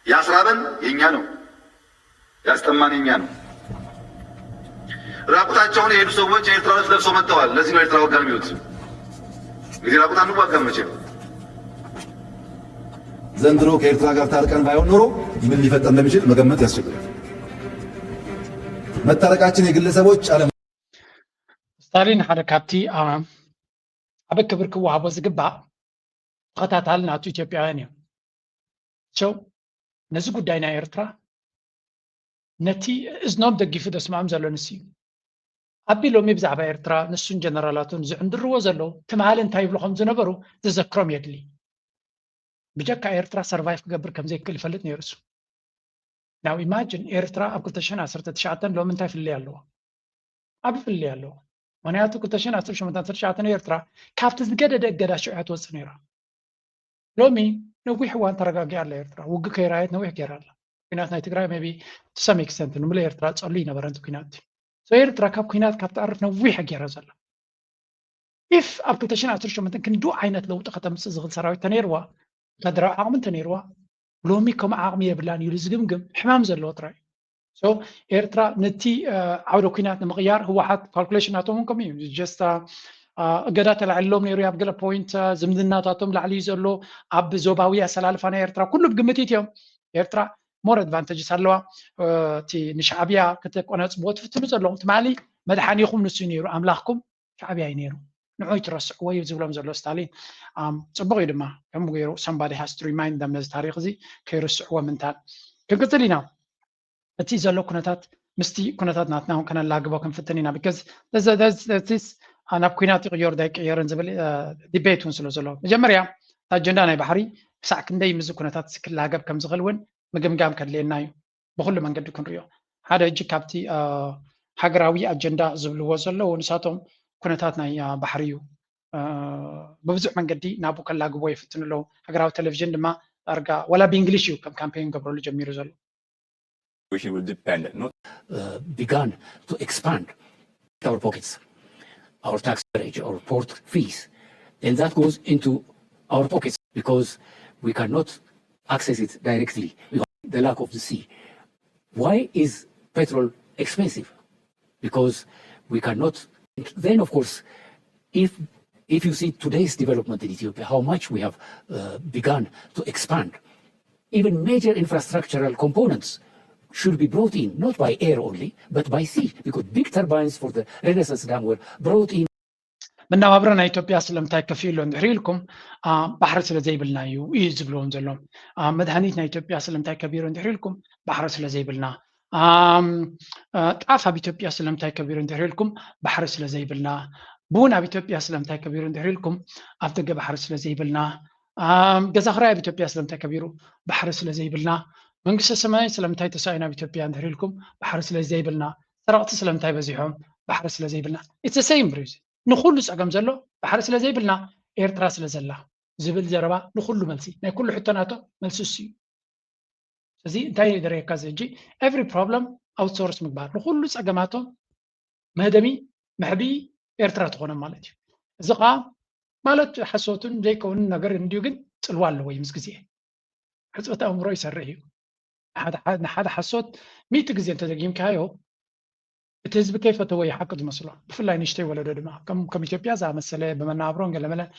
ያስራበን የኛ ነው። ያስጠማን የኛ ነው። ራቁታቸውን የሄዱ ሰዎች የኤርትራ ልብስ ለብሰው መጥተዋል። ለዚህ ነው ኤርትራ ወጋን የሚሉት። እንግዲህ ራቁት አንዋጋም መቼም። ዘንድሮ ከኤርትራ ጋር ታርቀን ባይሆን ኖሮ ምን ሊፈጠር እንደሚችል መገመት ያስቸግራል። መታረቃችን የግለሰቦች አለም ስታሊን ሓደ ካብቲ ዓቢ ክብር ክወሃቦ ዝግባእ ተኸታታሊ ናቱ ኢትዮጵያውያን እዮም። So ነዚ ጉዳይ ናይ ኤርትራ ነቲ እዝኖም ደጊፉ ደስምዖም ዘሎ ንሱ እዩ። ኣቢ ሎሚ ብዛዕባ ኤርትራ ንሱን ጀነራላቱን ዝዕንድርዎ ዘለዉ ትማሊ እንታይ ይብሉ ከም ዝነበሩ ዘዘክሮም የድሊ። ብጀካ ኤርትራ survive ክገብር ከም ዘይክእል ይፈልጥ ነይሩ እሱ። Now imagine ኤርትራ ኣብ ክልተ ሽሕን ዓሰርተ ትሽዓተን ሎሚ እንታይ ፍልልይ ኣለዎ? ዓቢ ፍልልይ ኣለዎ። ምክንያቱ ክልተ ሽሕን ዓሰርተ ሸሞንተን ዓሰርተ ትሽዓተን ኤርትራ ካብቲ ዝገደደ እገዳ ሽዑ እያ ትወፅእ ነይራ። ሎሚ ነዊሕ እዋን ተረጋጊኣ ኣላ ኤርትራ። ውግእ ከይረኣየት ነዊሕ ገይራ ኣላ። ኩናት ናይ ትግራይ maybe to some extent ንምሉእ ኤርትራ ፀሉ ይነበረ ነቲ ኩናት። So ኤርትራ ካብ ኩናት ካብ ትዓርፍ ነዊሕ እያ ገይራ ዘላ። If ኣብ ክልተ ሽሕን ዓሰርተ ሸሞንተን ክንድኡ ዓይነት ለውጢ ከተምፅእ ዝኽእል ሰራዊት ተነይርዋ፣ ወታደራዊ ዓቕሚ እንተነይርዋ፣ ሎሚ ከምኡ ዓቕሚ የብላን ኢሉ ዝግምግም ሕማም ዘለዎ ጥራይ እዩ። So ኤርትራ ነቲ ዓውደ ኩናት ንምቕያር ህወሓት calculation ናቶም እውን ከምኡ እዩ። Just እገዳ ተላዒሎም ነይሩ ኣብ ገለ point፣ ዝምድናታቶም ላዕሊ እዩ ዘሎ። ኣብ ዞባዊ ኣሰላልፋ ናይ ኤርትራ ኩሉ ብግምት እዮም። ኤርትራ more advantages ኣለዋ። እቲ ንሻዕብያ ክትቆነፅብዎ ትፍትኑ ዘለኹም ትማሊ መድሓኒኹም ንሱ እዩ ነይሩ፣ ኣምላኽኩም ሻዕብያ እዩ ነይሩ። ንዑ ኣይትረስዕዎ እዩ ዝብሎም ዘሎ ስታሊን። ጽቡቕ እዩ ድማ ከምኡ ገይሩ somebody has to remind them ነዚ ታሪኽ እዚ ከይርስዕዎ ምንታን። ክንቅጽል ኢና። እቲ ዘሎ ኩነታት ምስቲ ኩነታት ናትና እውን ከነላግቦ ክንፍትን ኢና። Because ናብ ኩናት ይቕየር ዶ ኣይቀየርን ዝብል debate እውን ስለ ዘሎ መጀመርያ ኣጀንዳ ናይ ባሕሪ ክሳዕ ክንደይ ምስዚ ኩነታት ክላገብ ከም ዝኽእል እውን ምግምጋም ከድልየና እዩ። ብኩሉ መንገዲ ክንሪኦ ሓደ እጅ ካብቲ ሃገራዊ ኣጀንዳ ዝብልዎ ዘለዉ ንሳቶም ኩነታት ናይ ባሕሪ እዩ። ብብዙሕ መንገዲ ናብኡ ከላግቦ ይፍትኑ ኣለዉ። ሃገራዊ ቴሌቪዥን ድማ ዳርጋ ዋላ ብእንግሊሽ እዩ ከም ካምፔን ገብረሉ ጀሚሩ ዘሎ። which it will depend, not uh, begun to expand our pockets, our tax coverage, our port fees, then that goes into our pockets because we cannot access it directly because the lack of the sea. Why is petrol expensive? Because we cannot. Then, of course, if if you see today's development in Ethiopia, how much we have uh, begun to expand, even major infrastructural components should be brought in, not by air only, but by sea, because big turbines for the Renaissance Dam were brought in. መነባብሮ ናይ ኢትዮጵያ ስለምንታይ ከፊኡ ኣሎ እንድሕር ኢልኩም፣ ባሕሪ ስለ ዘይብልና እዩ እዩ ዝብልዎም ዘሎ። መድሃኒት ናይ ኢትዮጵያ ስለምንታይ ከቢሩ እንድሕር ኢልኩም፣ ባሕሪ ስለ ዘይብልና። ጣፍ ኣብ ኢትዮጵያ ስለምንታይ ከቢሩ እንድሕር ኢልኩም፣ ባሕሪ ስለ ዘይብልና። ቡን ኣብ ኢትዮጵያ ስለምንታይ ከቢሩ እንድሕር ኢልኩም፣ ኣብ ደገ ባሕሪ ስለ ዘይብልና። ገዛ ክራይ ኣብ ኢትዮጵያ ስለምንታይ ከቢሩ፣ ባሕሪ ስለ ዘይብልና። መንግስተ ሰማይ ስለምንታይ ተሳኢኑ ኣብ ኢትዮጵያ እንድሕር ኢልኩም፣ ባሕሪ ስለ ዘይብልና። ሰረቕቲ ስለምንታይ በዚሖም፣ ባሕሪ ስለ ዘይብልና። It's the same reason። ንኹሉ ፀገም ዘሎ ባሕሪ ስለ ዘይብልና፣ ኤርትራ ስለ ዘላ ዝብል ዘረባ ንኹሉ መልሲ፣ ናይ ኩሉ ሕቶ ናቶ መልሲ እሱ እዩ። ስለዚ እንታይ የደረየካ እዚ ሕጂ? Every problem outsource ምግባር፣ ንኹሉ ፀገማቶም መህደሚ መሕቢ ኤርትራ ትኾኖም ማለት እዩ። እዚ ከዓ ማለት ሓሶትን ዘይከውንን ነገር እንድዩ፣ ግን ፅልዋ ኣለዎ እዩ ምስ ግዜ። ሕፅበት ኣእምሮ ይሰርሕ እዩ። ንሓደ ሓሶት ሚእቲ ግዜ እንተደጊምካዮ እቲ ህዝቢ ከይፈተዎ እዩ ሓቂ ዝመስሎ። ብፍላይ ንእሽተይ ወለዶ ድማ ከም ኢትዮጵያ ዝኣመሰለ ብመነባብሮን ገለመለን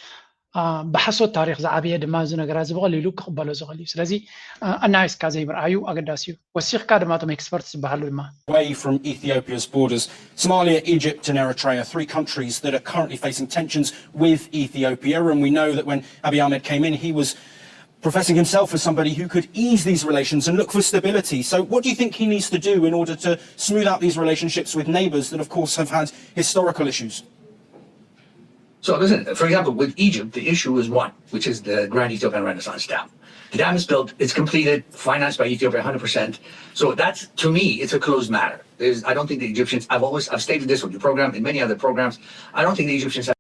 ብሓሶት ታሪክ ዝዓበየ ድማ እዚ ነገራት እዚ ብቐሊሉ ክቕበሎ ዝኽእል እዩ። ስለዚ ኣናይስካ ዘይምርኣዩ ኣገዳሲ እዩ። ወሲኽካ ድማ እቶም ኤክስፐርት ዝበሃሉ ድማ away from Ethiopia's borders. Somalia, Egypt, and Eritrea, three countries that are currently facing tensions with Ethiopia. And we know that when Abiy Ahmed came in, he was professing himself as somebody who could ease these relations and look for stability. So, what do you think he needs to do in order to smooth out these relationships with neighbours that, of course, have had historical issues? So listen, for example, with Egypt, the issue is one, which is the Grand Ethiopian Renaissance Dam. The dam is built, it's completed, financed by Ethiopia one hundred percent. So that's, to me, it's a closed matter. There's, I don't think the Egyptians, I've always, I've stated this on your program, in many other programs, I don't think the Egyptians have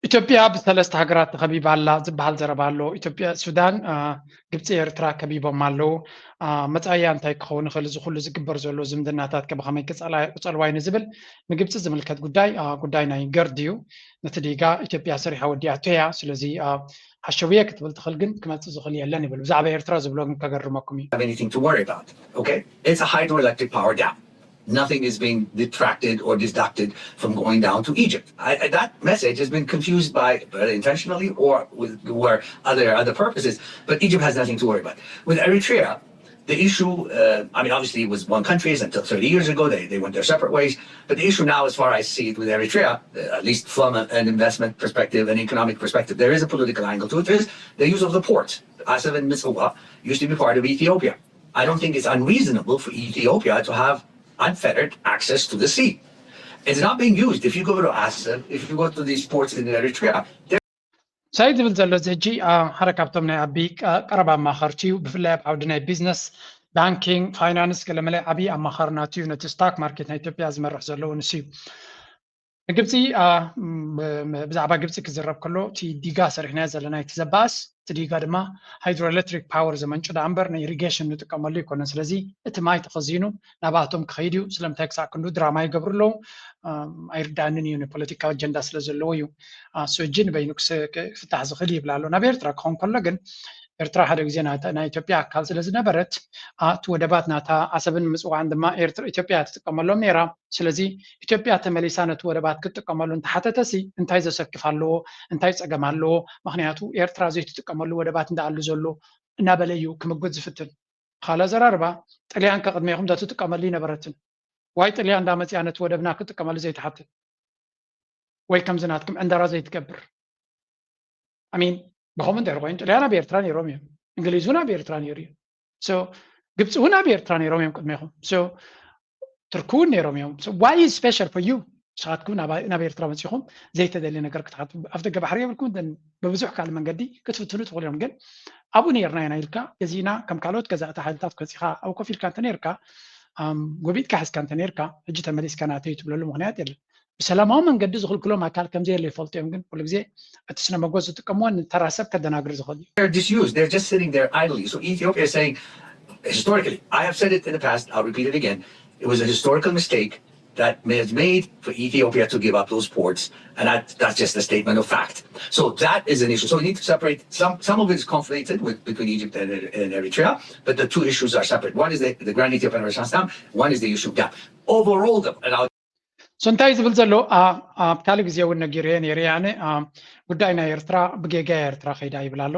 ኢትዮጵያ ብሰለስተ ሃገራት ተኸቢባ ኣላ ዝበሃል ዘረባ ኣሎ። ኢትዮጵያ፣ ሱዳን፣ ግብፂ፣ ኤርትራ ከቢቦም ኣለዉ። መፃኢያ እንታይ ክኸውን ይኽእል? እዚ ኩሉ ዝግበር ዘሎ ዝምድናታት ከ ብኸመይ ክፀልዋ እዩ ንዝብል ንግብፂ ዝምልከት ጉዳይ ጉዳይ ናይ ገርድ እዩ። ነቲ ዲጋ ኢትዮጵያ ሰሪሓ ወዲኣቶ እያ። ስለዚ ሓሸውየ ክትብል ትኽእል፣ ግን ክመፅእ ዝኽእል የለን ይብል። ብዛዕባ ኤርትራ ዝብሎ ግን ከገርመኩም እዩ። have anything to worry about. Okay? It's a hydroelectric power dam. Nothing is being detracted or deducted from going down to Egypt. I, I- that message has been confused by, whether intentionally or with, were other other purposes. But Egypt has nothing to worry about. With Eritrea, the issue, uh, I mean, obviously it was one country until thirty years ago. They, they went their separate ways. But the issue now, as far as I see it with Eritrea, uh, at least from a, an investment perspective, an economic perspective, there is a political angle to it. There is the use of the port. Asab and Mitsowa used to be part of Ethiopia. I don't think it's unreasonable for Ethiopia to have unfettered access to the sea. It's not being used. If you go to Asab, if you go to these ports in Eritrea, ሳይ ዝብል ዘሎ እዚ ሕጂ ሓደ ካብቶም ናይ ኣቢ ቀረባ ኣማኸርቲ እዩ። ብፍላይ ኣብ ዓውዲ ናይ ቢዝነስ፣ ባንኪንግ፣ ፋይናንስ ገለመለ ዓብዪ ኣማኻሪ ናቱ እዩ። ነቲ ስታክ ማርኬት ናይ ኢትዮጵያ ዝመርሕ ዘለዉ ንሱ እዩ። ንግብፂ ብዛዕባ ግብፂ ክዝረብ ከሎ እቲ ዲጋ ሰሪሕናዮ ዘለና እቲ ዘባእስ እቲ ዲጋ ድማ ሃይድሮኤሌክትሪክ ፓወር ዘመንጩ ዳ እምበር ንኢሪጌሽን ንጥቀመሉ ኣይኮነን። ስለዚ እቲ ማይ ተኸዚኑ ናብኣቶም ክኸይድ እዩ። ስለምንታይ ክሳዕ ክንዱ ድራማ ይገብሩ ኣለዉ? ኣይርዳእንን እዩ። ንፖለቲካዊ ኣጀንዳ ስለ ዘለዎ እዩ። እሱ ሕጂ ንበይኑ ክፍታሕ ዝኽእል ይብል ኣሎ። ናብ ኤርትራ ክኸውን ከሎ ግን ኤርትራ ሓደ ግዜ ናይ ኢትዮጵያ ኣካል ስለ ዝነበረት እቲ ወደባት ናታ ኣሰብን ምጽዋዕን ድማ ኢትዮጵያ ትጥቀመሎም ነይራ። ስለዚ ኢትዮጵያ ተመሊሳ ነቲ ወደባት ክትጥቀመሉ እንተሓተተሲ እንታይ ዘሰክፍ ኣለዎ? እንታይ ጸገም ኣለዎ? ምኽንያቱ ኤርትራ ዘይትጥቀመሉ ወደባት እንዳኣሉ ዘሎ እናበለ እዩ ክምጉት ዝፍትን። ካልእ ኣዘራርባ ጥልያን ከቅድሜኹም ዘትጥቀመሉ ይነበረትን ዋይ ጥልያን እንዳመፅያ ነቲ ወደብና ክትጥቀመሉ ዘይትሓትት ወይ ከምዚ ናትኩም ዕንደራ ዘይትገብር ኣሚን ብኸምኡ እንድሕር ኮይኑ ጥልያን ኣብ ኤርትራ ነይሮም እዮም። እንግሊዝ እውን ኣብ ኤርትራ ነይሩ እዩ። ግብፂ እውን ኣብ ኤርትራ ነይሮም እዮም ቅድሜኹም። ትርኪ እውን ነይሮም እዮም። Why is special for you? ንስኻትኩም ናብ ኤርትራ መፂኹም ዘይተደልየ ነገር ክትሓቱ ኣብ ደገ ባሕሪ የብልኩም። ብብዙሕ ካልእ መንገዲ ክትፍትኑ ትኽእሉ እዮም። ግን ኣብኡ ነይርና ኢና ኢልካ ገዚእና ከም ካልኦት ገዛእቲ ሓይልታት ከፂኻ ኣብኡ ኮፍ ኢልካ እንተነይርካ፣ ጎቢጥካ ሒዝካ እንተነይርካ ሕጂ ተመሊስካ ናተይ ትብለሉ ምኽንያት የለን። ብሰላማዊ መንገዲ ዝኽልክሎም ኣካል ከምዘየለ ይፈልጡ እዮም። ግን ኩሉ ግዜ እቲ ስነ መጎት ዝጥቀምዎ ንተራ ሰብ ከደናግር ዝኽእል እዩ። They're disused. They're just sitting there idly. So Ethiopia is saying, Historically, I have said it in the past, I'll repeat it again. It was a historical mistake that was made for Ethiopia to give up those ports. And that, that's just a statement of fact. So that is an issue. So we need to separate. Some, some of it is conflated with, between Egypt and, and Eritrea, but the two issues are separate. One is the, the Grand Ethiopian Renaissance Dam, one is the issue of gap. Overall, the, and I'll So እንታይ ዝብል ዘሎ ኣብ ካልእ ግዜ እውን ነጊረ ነይረ ኣነ። ጉዳይ ናይ ኤርትራ ብጌጋ ኤርትራ ከይዳ ይብል ኣሎ።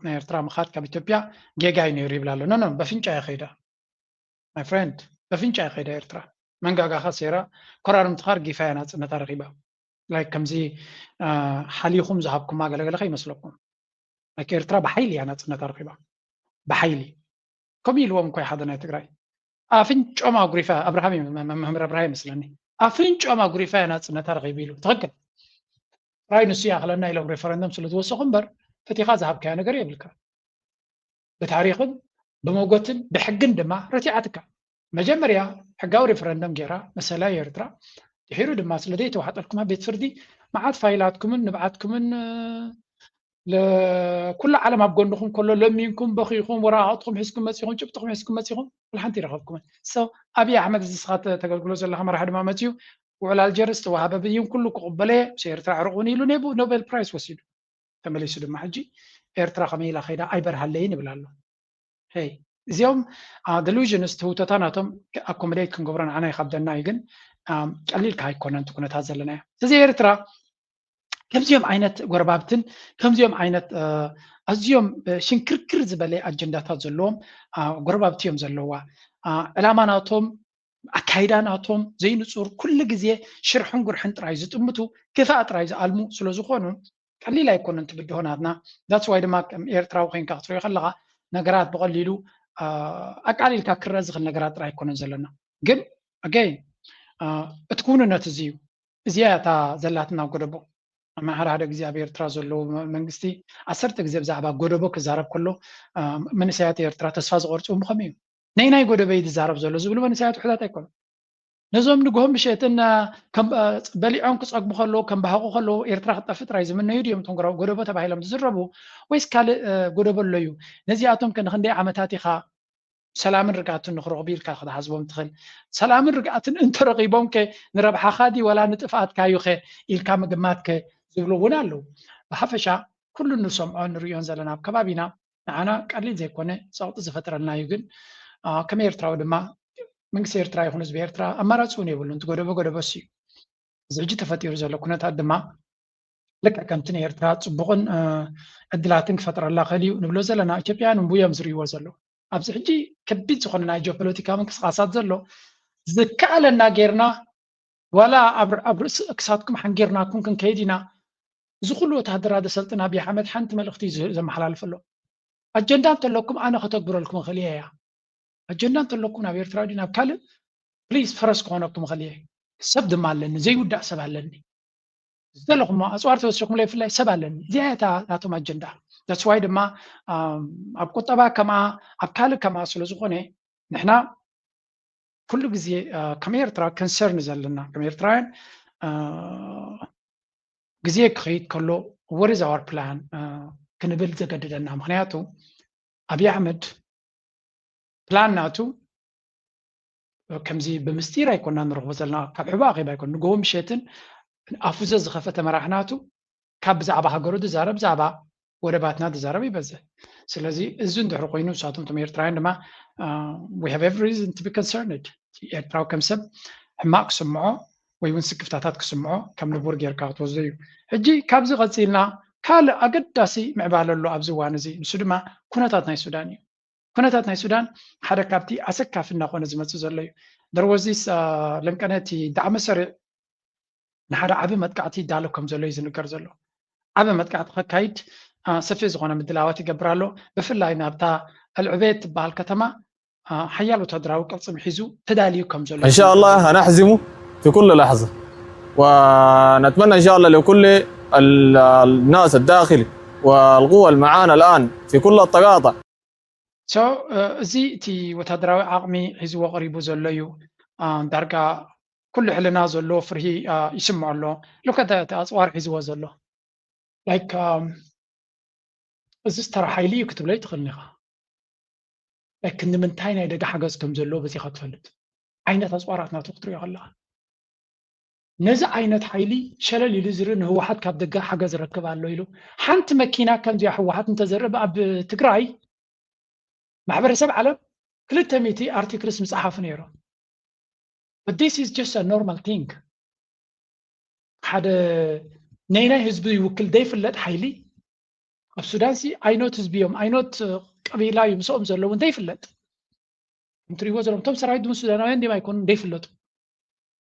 ናይ ኤርትራ ምኻድ ካብ ኢትዮጵያ ጌጋ እዩ ነይሩ ይብል ኣሎ። ኖ ኖ፣ በፍንጫ እያ ከይዳ። My friend፣ በፍንጫ እያ ከይዳ ኤርትራ። መንጋጋኻ ሴራ፣ ኮራርምትኻ ርጊፋ እያ ናጽነታ ረኺባ። Like ከምዚ ሓሊኹም ዝሃብኩማ ገለገለ ከይመስለኩም። Like ኤርትራ ብሓይሊ እያ ናጽነታ ረኺባ። ብሓይሊ ከምኡ ኢልዎም እኮ ሓደ ናይ ትግራይ። ኣፍንጮም ኣጉሪፋ፣ ኣብርሃም እዩ፣ መምህር ኣብርሃም ይመስለኒ። ኣፍንጮም ኣጉሪፋ እያ ናጽነታ ረኺቡ ኢሉ። ትኽክል። ጥራይ ንሱ ይኣኽለና ኢሎም ሬፈረንደም ስለ ዝወሰኹ እምበር፣ ፈቲኻ ዝሃብካዮ ነገር የብልካ። ብታሪኽን ብሞጎትን ብሕግን ድማ ረቲዓትካ። መጀመርያ ሕጋዊ ሬፈረንደም ጌራ መሰላ ኤርትራ፣ ድሒሩ ድማ ስለ ዘይተዋሕጠልኩም ኣብ ቤት ፍርዲ መዓት ፋይላትኩምን ንብዓትኩምን ኩሉ ዓለም ኣብ ጎንኹም ከሎ ለሚንኩም በኺኹም ወረቓቕትኩም ሒዝኩም መፂኹም ጭብጥኹም ሒዝኩም መፂኹም ሓንቲ ይረኸብኩምን። So ኣብይ ኣሕመድ እዚ ስኻ ተገልግሎ ዘለኻ መራሒ ድማ መፂኡ ውዕል ኣልጀርስ ተዋሃበ ብይን ኩሉ ክቕበለ ምስ ኤርትራ ዕርቕ እውን ኢሉ ኔቡ ኖቤል ፕራይስ ወሲዱ። ተመሊሱ ድማ ሕጂ ኤርትራ ከመይ ኢላ ከይዳ ኣይበርሃለይን ይብል ኣሎ። ሄይ እዚኦም delusions ትህውተታ ናቶም ኣኮሞዴት ክንገብሮ ንዓና ይኸብደና እዩ። ግን ቀሊልካ ኣይኮነን እቲ ኩነታት ዘለናዮ። ስለዚ ኤርትራ ከምዚኦም ዓይነት ጎረባብትን ከምዚኦም ዓይነት ኣዝዮም ሽንክርክር ዝበለ ኣጀንዳታት ዘለዎም ጎረባብቲ እዮም ዘለዋ። ዕላማ ናቶም ኣካይዳ ናቶም ዘይንጹር ኩሉ ግዜ ሽርሕን ጉርሕን ጥራይ ዝጥምቱ ክፋእ ጥራይ ዝኣልሙ ስለ ዝኾኑ ቀሊል ኣይኮነን ትብድሆ ናትና። That's why ድማ ከም ኤርትራዊ ኮይንካ ክትሪኦ ከለኻ ነገራት ብቐሊሉ ኣቃሊልካ ክረአ ዝኽእል ነገራት ጥራይ ኣይኮነን ዘለና። ግን again እቲ ክውንነት እዚ እዩ። እዚኣ እታ ዘላትና ጎደቦ። ኣብ ሓደ ሓደ ግዜ ኣብ ኤርትራ ዘለዉ መንግስቲ ዓሰርተ ግዜ ብዛዕባ ጎደቦ ክዛረብ ከሎ መንእሰያት ኤርትራ ተስፋ ዝቆርጹ ብኸመይ እዩ? ናይ ናይ ጎደበይ ዝዛረብ ዘሎ ዝብሉ መንእሰያት ውሕዳት ኣይኮኑ። ነዞም ንግሆ ምሸትን በሊዖም ክጸግቡ ከለዉ ከም ባህቑ ከለዉ ኤርትራ ክትጠፍእ ጥራይ ዝምነዩ ድዮም እቶም ጎደቦ ተባሂሎም ዝዝረቡ? ወይስ ካልእ ጎደቦ ኣሎ እዩ? ነዚኣቶም ከ ንክንደይ ዓመታት ኢኻ ሰላምን ርግኣትን ንክረኽቡ ኢልካ ክትሓስቦም ትኽእል? ሰላምን ርግኣትን እንተረኺቦም ከ ንረብሓኻ ድዩ ዋላ ንጥፍኣትካ እዩ ከ ኢልካ ምግማት ከ ዝብሉ እውን ኣለዉ። ብሓፈሻ ኩሉ ንሰምዖ ንርእዮን ዘለና ኣብ ከባቢና ንዓና ቀሊል ዘይኮነ ጸቕጢ ዝፈጥረልና እዩ። ግን ከም ኤርትራዊ ድማ መንግስቲ ኤርትራ ይኹን ህዝቢ ኤርትራ ኣማራጺ እውን የብሉን። እቲ ጎደቦ ጎደቦ እዩ። እዚ ሕጂ ተፈጢሩ ዘሎ ኩነታት ድማ ልክዕ ከምቲ ንኤርትራ ጽቡቕን ዕድላትን ክፈጥረላ ክእል እዩ ንብሎ ዘለና ኢትዮጵያውያን እውን እዮም ዝርእይዎ ዘለዉ። ኣብዚ ሕጂ ከቢድ ዝኾነ ናይ ጂኦፖለቲካዊ ምንቅስቃሳት ዘሎ ዝከኣለና ጌርና ዋላ ኣብ ርእሲ ክሳትኩም ሓንጊርናኩም ክንከይድ ኢና። እዚ ኩሉ ወታደራ ዘሰልጥን ኣብይ ኣሕመድ ሓንቲ መልእኽቲ እዩ ዘመሓላልፍ ኣሎ። ኣጀንዳ እንተለኩም ኣነ ከተግብረልኩም እኽእል እየ እያ። ኣጀንዳ እንተለኩም ናብ ኤርትራ ድዩ ናብ ካልእ ፕሊዝ ፈረስ ክኾነኩም እኽእል እየ። ሰብ ድማ ኣለኒ፣ ዘይውዳእ ሰብ ኣለኒ። ዝደለኹሞ ኣፅዋር ተወሲኹምለይ ብፍላይ ሰብ ኣለኒ። እዚኣ እያ እታ ናቶም ኣጀንዳ። That's why ድማ ኣብ ቁጠባ ከምኣ ኣብ ካልእ ከምኣ ስለ ዝኾነ ንሕና ኩሉ ግዜ ከም ኤርትራ ከንሰርን ዘለና ከም ኤርትራውያን ግዜ ክኸይድ ከሎ what is our plan ክንብል ዘገድደና። ምክንያቱ ኣብይ ኣሕመድ ፕላን ናቱ ከምዚ ብምስጢር ኣይኮና ንረኽቦ ዘለና፣ ካብ ሕቦ ኣኼባ ኣይኮን ንግሆ ምሸትን ኣፉ ዘዝኸፈተ መራሕ ናቱ ካብ ብዛዕባ ሃገሩ ዝዛረብ ብዛዕባ ወደባትና ዝዛረብ ይበዝሕ። ስለዚ እዚ እንድሕር ኮይኑ ንሳቶም እቶም ኤርትራውያን ድማ we have every reason to be concerned። ኤርትራዊ ከም ሰብ ሕማቕ ክስምዖ ወይ እውን ስክፍታታት ክስምዖ ከም ንቡር ጌርካ ክትወስዶ እዩ። ሕጂ ካብዚ ቀፂልና ካልእ ኣገዳሲ ምዕባለ ኣሎ ኣብዚ እዋን እዚ፣ ንሱ ድማ ኩነታት ናይ ሱዳን እዩ። ኩነታት ናይ ሱዳን ሓደ ካብቲ ኣሰካፊ እናኾነ ዝመፅእ ዘሎ እዩ። There was this ለንቀነ እቲ ዳዕመ ሰሪዕ ንሓደ ዓቢ መጥቃዕቲ ይዳሎ ከም ዘሎ እዩ ዝንገር ዘሎ። ዓቢ መጥቃዕቲ ከካይድ ሰፊሕ ዝኾነ ምድላዋት ይገብር ኣሎ። ብፍላይ ናብታ ኣልዑቤድ ትበሃል ከተማ ሓያል ወታደራዊ ቅርጽም ሒዙ ተዳልዩ ከም ዘሎ إن شاء الله هنحزمه في كل لحظة، ونتمنى إن شاء الله لكل الناس الداخل والقوى المعانا الآن في كل التقاطع. So እዚ እቲ ወታደራዊ ዓቕሚ ሒዝዎ ቀሪቡ ዘሎ እዩ። ዳርጋ ኩሉ ሕልና ዘሎ ፍርሂ ይስምዖ ኣሎ። Look at the ኣፅዋር ሒዝዎ ዘሎ like እዚ ዝተራ ሓይሊ እዩ ክትብለይ ትኽእል ኢኻ። ክንዲ ምንታይ ናይ ደገ ሓገዝ ከም ዘለዎ በዚኻ ትፈልጥ ዓይነት ኣፅዋራት ናቱ ክትሪኦ ከለኻ ነዚ ዓይነት ሓይሊ ሸለል ኢሉ ዝርኢ ንህወሓት ካብ ደገ ሓገዝ ረክብ ኣሎ ኢሉ ሓንቲ መኪና ከምዚኣ ህወሓት እንተዘርኢ ኣብ ትግራይ ማሕበረሰብ ዓለም ክልተ ሚእቲ ኣርቲክልስ ምፅሓፉ ነይሮም። But this is just a normal thing። ሓደ ነይናይ ህዝቢ ይውክል ዘይፍለጥ ሓይሊ ኣብ ሱዳን ሲ ኣይኖት ህዝቢ እዮም ኣይኖት ቀቢላ እዩ ምስኦም ዘለዉ ዘይፍለጥ ከምትሪእዎ ዘለኹም እቶም ሰራዊት ድማ ሱዳናውያን ድም ኣይኮኑ ዘይፍለጡ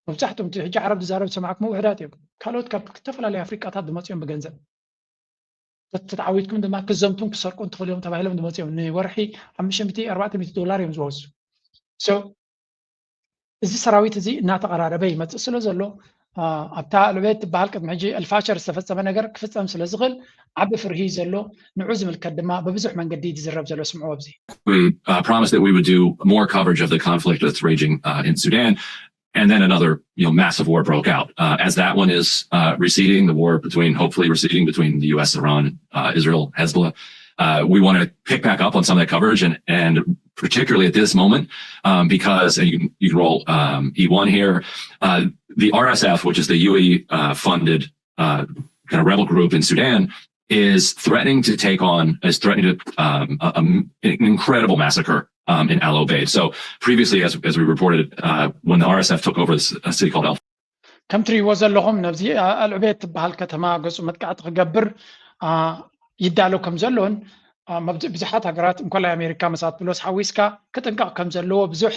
መብዛሕትኦም እቲ ሕጂ ዓረብ ዝዛረብ ዝሰማዕኩም ውሕዳት እዮም ካልኦት ካብ ዝተፈላለዩ ኣፍሪቃታት ዝመፅኦም ብገንዘብ ተተዓዊትኩም ድማ ክዘምቱን ክሰርቁን ትኽእሉ እዮም ተባሂሎም ዝመፅኦም ንወርሒ ሓሙሽተ ሚእቲ ኣርባዕተ ሚእቲ ዶላር እዮም ዝወስዱ እዚ ሰራዊት እዚ እናተቐራረበ ይመፅእ ስለ ዘሎ ኣብታ ዕቤት ትበሃል ቅድሚ ሕጂ ኣልፋሸር ዝተፈፀመ ነገር ክፍፀም ስለ ዝኽእል ዓቢ ፍርሂ ዘሎ ንዑ ዝምልከት ድማ ብብዙሕ መንገዲ ዝዝረብ ዘሎ ስምዕዎ ኣብዚ promised that we would do more coverage of the conflict that's raging uh, in Sudan. And then another you know, massive war broke out. Uh, as that one is uh, receding, the war between, hopefully receding between the U S, Iran, uh, Israel, Hezbollah, uh, we want to pick back up on some of that coverage and, and particularly at this moment, um, because and you, can, you can roll um, E one here. Uh, the R S F, which is the U A E uh, funded uh, kind of rebel group in Sudan, is threatening to take on, is threatening to um, a, a, an incredible massacre um, in Al Obeid. So previously, as, as we reported, uh, when the R S F took over this uh, city called Al ከም ትሪእዎ ዘለኹም ነብዚ ኣልዑቤት ትበሃል ከተማ ገጹ መጥቃዕቲ ክገብር ይዳሎ ከም ዘሎን ብዙሓት ሃገራት እንኮላይ ኣሜሪካ መሳት ብሎስ ሓዊስካ ክጥንቀቕ ከም ዘለዎ ብዙሕ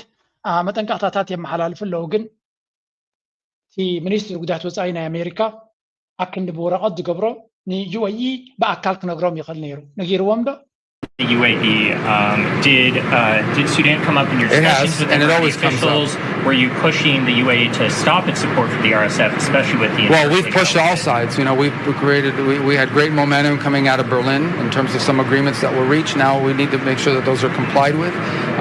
መጠንቀቕታታት የመሓላልፉ ኣለዉ ግን እቲ ሚኒስትሪ ጉዳት ወፃኢ ናይ ኣሜሪካ ኣክንዲ ብወረቐት ዝገብሮ ንዩኤኢ ብኣካል ክነግሮም ይኽእል ነይሩ ነጊርዎም ዶ The U A E um, did uh, did Sudan come up in your discussions has, with and it Iranian always comes up. officials? Were you pushing the U A E to stop its support for the R S F, especially with the Well, we've insurgency pushed all conflict? sides. You know, we've created, we, we had great momentum coming out of Berlin in terms of some agreements that were reached. Now we need to make sure that those are complied with.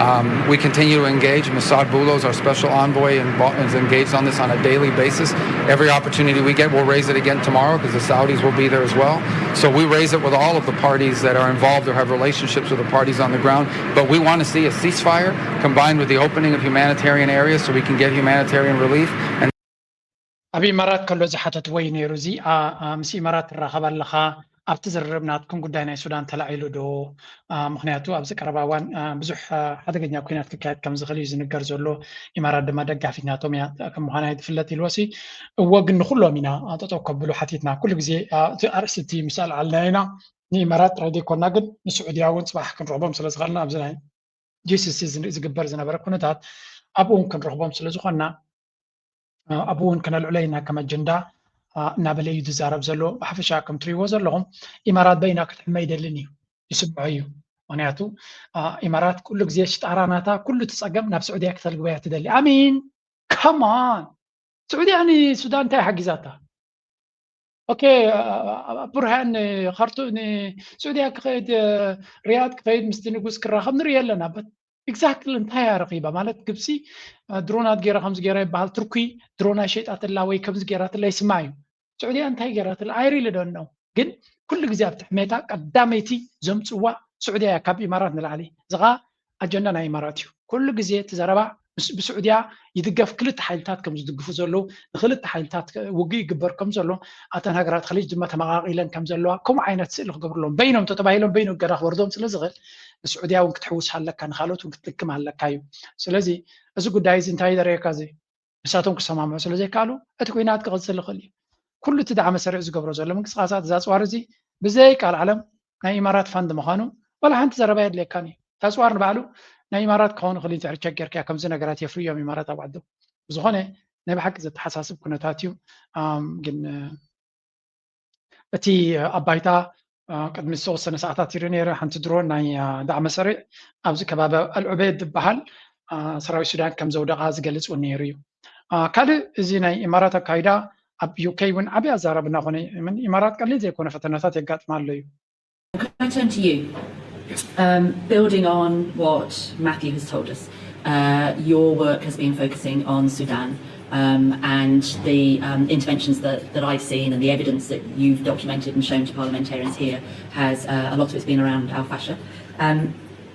Um, we continue to engage. Mossad Boulos, our special envoy, invo- is engaged on this on a daily basis. Every opportunity we get, we'll raise it again tomorrow because the Saudis will be there as well. So we raise it with all of the parties that are involved or have relationships with the parties on the ground. But we want to see a ceasefire combined with the opening of humanitarian areas so we can get humanitarian relief. And ኣብ ኢማራት ከሎ ዝሓተትዎ እዩ ነይሩ እዚ ኣ- ኣ- ምስ ኢማራት ትራኸብ ኣለኻ ኣብቲ ዝርርብ ናትኩም ጉዳይ ናይ ሱዳን ተላዒሉ ዶ ኣ፣ ምክንያቱ ኣብዚ ቀረባ እዋን ኣ፣ ብዙሕ ኣ፣ ሓደገኛ ኩናት ክካየድ ከም ዝኽእል እዩ ዝንገር ዘሎ ኢማራት ድማ ደጋፊት ናቶም እያ ከም ምዃና ትፍለጥ ኢልዎ ሲ እዎ ግን ንኩሎም ኢና ኣ፣ ጠጠው ከብሉ ሓቲትና ኩሉ ግዜ ኣ፣ እቲ ኣርእስቲ እቲ ምስ ኣልዓልና ኢና ንኢማራት ጥራይ ዘይኮና ግን ንስዑድያ እውን ፅባሕ ክንረኽቦም ስለ ዝኽእልና ኣብዚ ናይ ጂሲሲ ዝግበር ዝነበረ ኩነታት ኣብኡ እውን ክንረኽቦም ስለ ዝኾንና ኣብኡ እውን ከነልዕሎ ኢና ከም ኣጀንዳ እናበለ እዩ ዝዛረብ ዘሎ ብሓፈሻ ከም ትሪእዎ ዘለኹም ኢማራት በይና ክትሕመ ይደልን እዩ ይስምዖ እዩ ምክንያቱ ኢማራት ኩሉ ግዜ ሽጣራ ናታ ኩሉ እቲ ፀገም ናብ ስዑድያ ክተልግበያ ትደሊ ኣሚን ከማን ስዑድያ ንሱዳን እንታይ ሓጊዛታ ኦኬ ቡርሃን ካርቱ ንስዑድያ ክኸይድ ሪያድ ክኸይድ ምስቲ ንጉስ ክራኸብ ንርኢ ኣለና በት ኤግዛክትሊ እንታይ እያ ረኺባ ማለት ግብፂ ድሮናት ገይራ ከምዚ ገይራ ይበሃል ትርኩ ድሮና ሸይጣትላ ወይ ከምዚ ገይራትላ ይስማ እዩ ስዑድያ እንታይ ገይራትላ ኣይሪሊ ደነው ግን ኩሉ ግዜ ኣብ ትሕሜታ ቀዳመይቲ ዘምፅዋ ስዑድያ እያ ካብ ኢማራት ንላዕሊ እዚ ከዓ ኣጀንዳ ናይ ኢማራት እዩ ኩሉ ግዜ እቲ ዘረባ ብስዑድያ ይድገፍ ክልተ ሓይልታት ከም ዝድግፉ ዘለዉ ንክልተ ሓይልታት ውግእ ይግበር ከም ዘሎ ኣተን ሃገራት ከሊጅ ድማ ተመቃቂለን ከም ዘለዋ ከምኡ ዓይነት ስእሊ ክገብርሎም በይኖም ተተባሂሎም በይኖም ገዳ ክወርዶም ስለ ዝኽእል ንስዑድያ እውን ክትሕውስ ኣለካ ንካልኦት እውን ክትልክም ኣለካ እዩ ስለዚ እዚ ጉዳይ እዚ እንታይ ዘርእየካ እዚ ንሳቶም ክሰማምዑ ስለ ዘይከኣሉ እቲ ኩናት ክቕፅል ይኽእል እዩ ኩሉ እቲ ዳዕመ ሰሪዑ ዝገብሮ ዘሎ ምንቅስቃሳት እዚ ኣፅዋር እዚ ብዘይ ቃል ዓለም ናይ ኢማራት ፋንድ ምዃኑ ዋላ ሓንቲ ዘረባ የድልየካን እዩ ተፅዋር ንባዕሉ ናይ ኢማራት ክኸውን ይኽእል እዩ ትሕሪ ቸክ ጌርካ ከምዚ ነገራት የፍርዮም ኢማራት ኣብ ዓዶም ብዝኾነ ናይ ብሓቂ ዘተሓሳስብ ኩነታት እዩ ግን እቲ ኣብ ባይታ ቅድሚ ዝተወሰነ ሰዓታት ይርኢ ነይረ ሓንቲ ድሮ ናይ ዳዕመ ሰሪዕ ኣብዚ ከባቢ ኣልዑበየድ ዝበሃል ሰራዊት ሱዳን ከም ዘውደቓ ዝገልፅ እውን ነይሩ እዩ ካልእ እዚ ናይ ኢማራት ኣካይዳ ኣብ ዩኬ እውን ዓብዪ ኣዛራቢ እናኾነ ኢማራት ቀሊል ዘይኮነ ፈተናታት የጋጥማ ኣሎ እዩ Can I turn to you? Um, building on what Matthew has told us, uh, your work has been focusing on Sudan um, and the um, interventions that, that I've seen and the evidence that you've documented and shown to parliamentarians here has uh, a lot of it's been around Al Fasher. Um,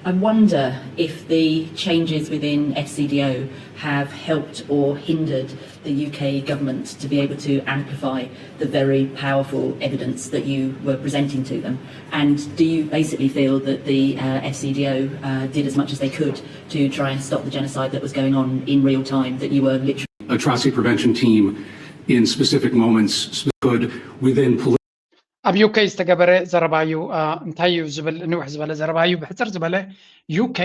I wonder if the changes within F C D O have helped or hindered the U K government to be able to amplify the very powerful evidence that you were presenting to them. And do you basically feel that the uh, F C D O uh, did as much as they could to try and stop the genocide that was going on in real time, that you were literally atrocity prevention team in specific moments could, within political ኣብ ዩ ኬ ዝተገበረ ዘረባ እዩ። እንታይ እዩ ዝብል ንውሕ ዝበለ ዘረባ እዩ። ብሕፅር ዝበለ ዩ ኬ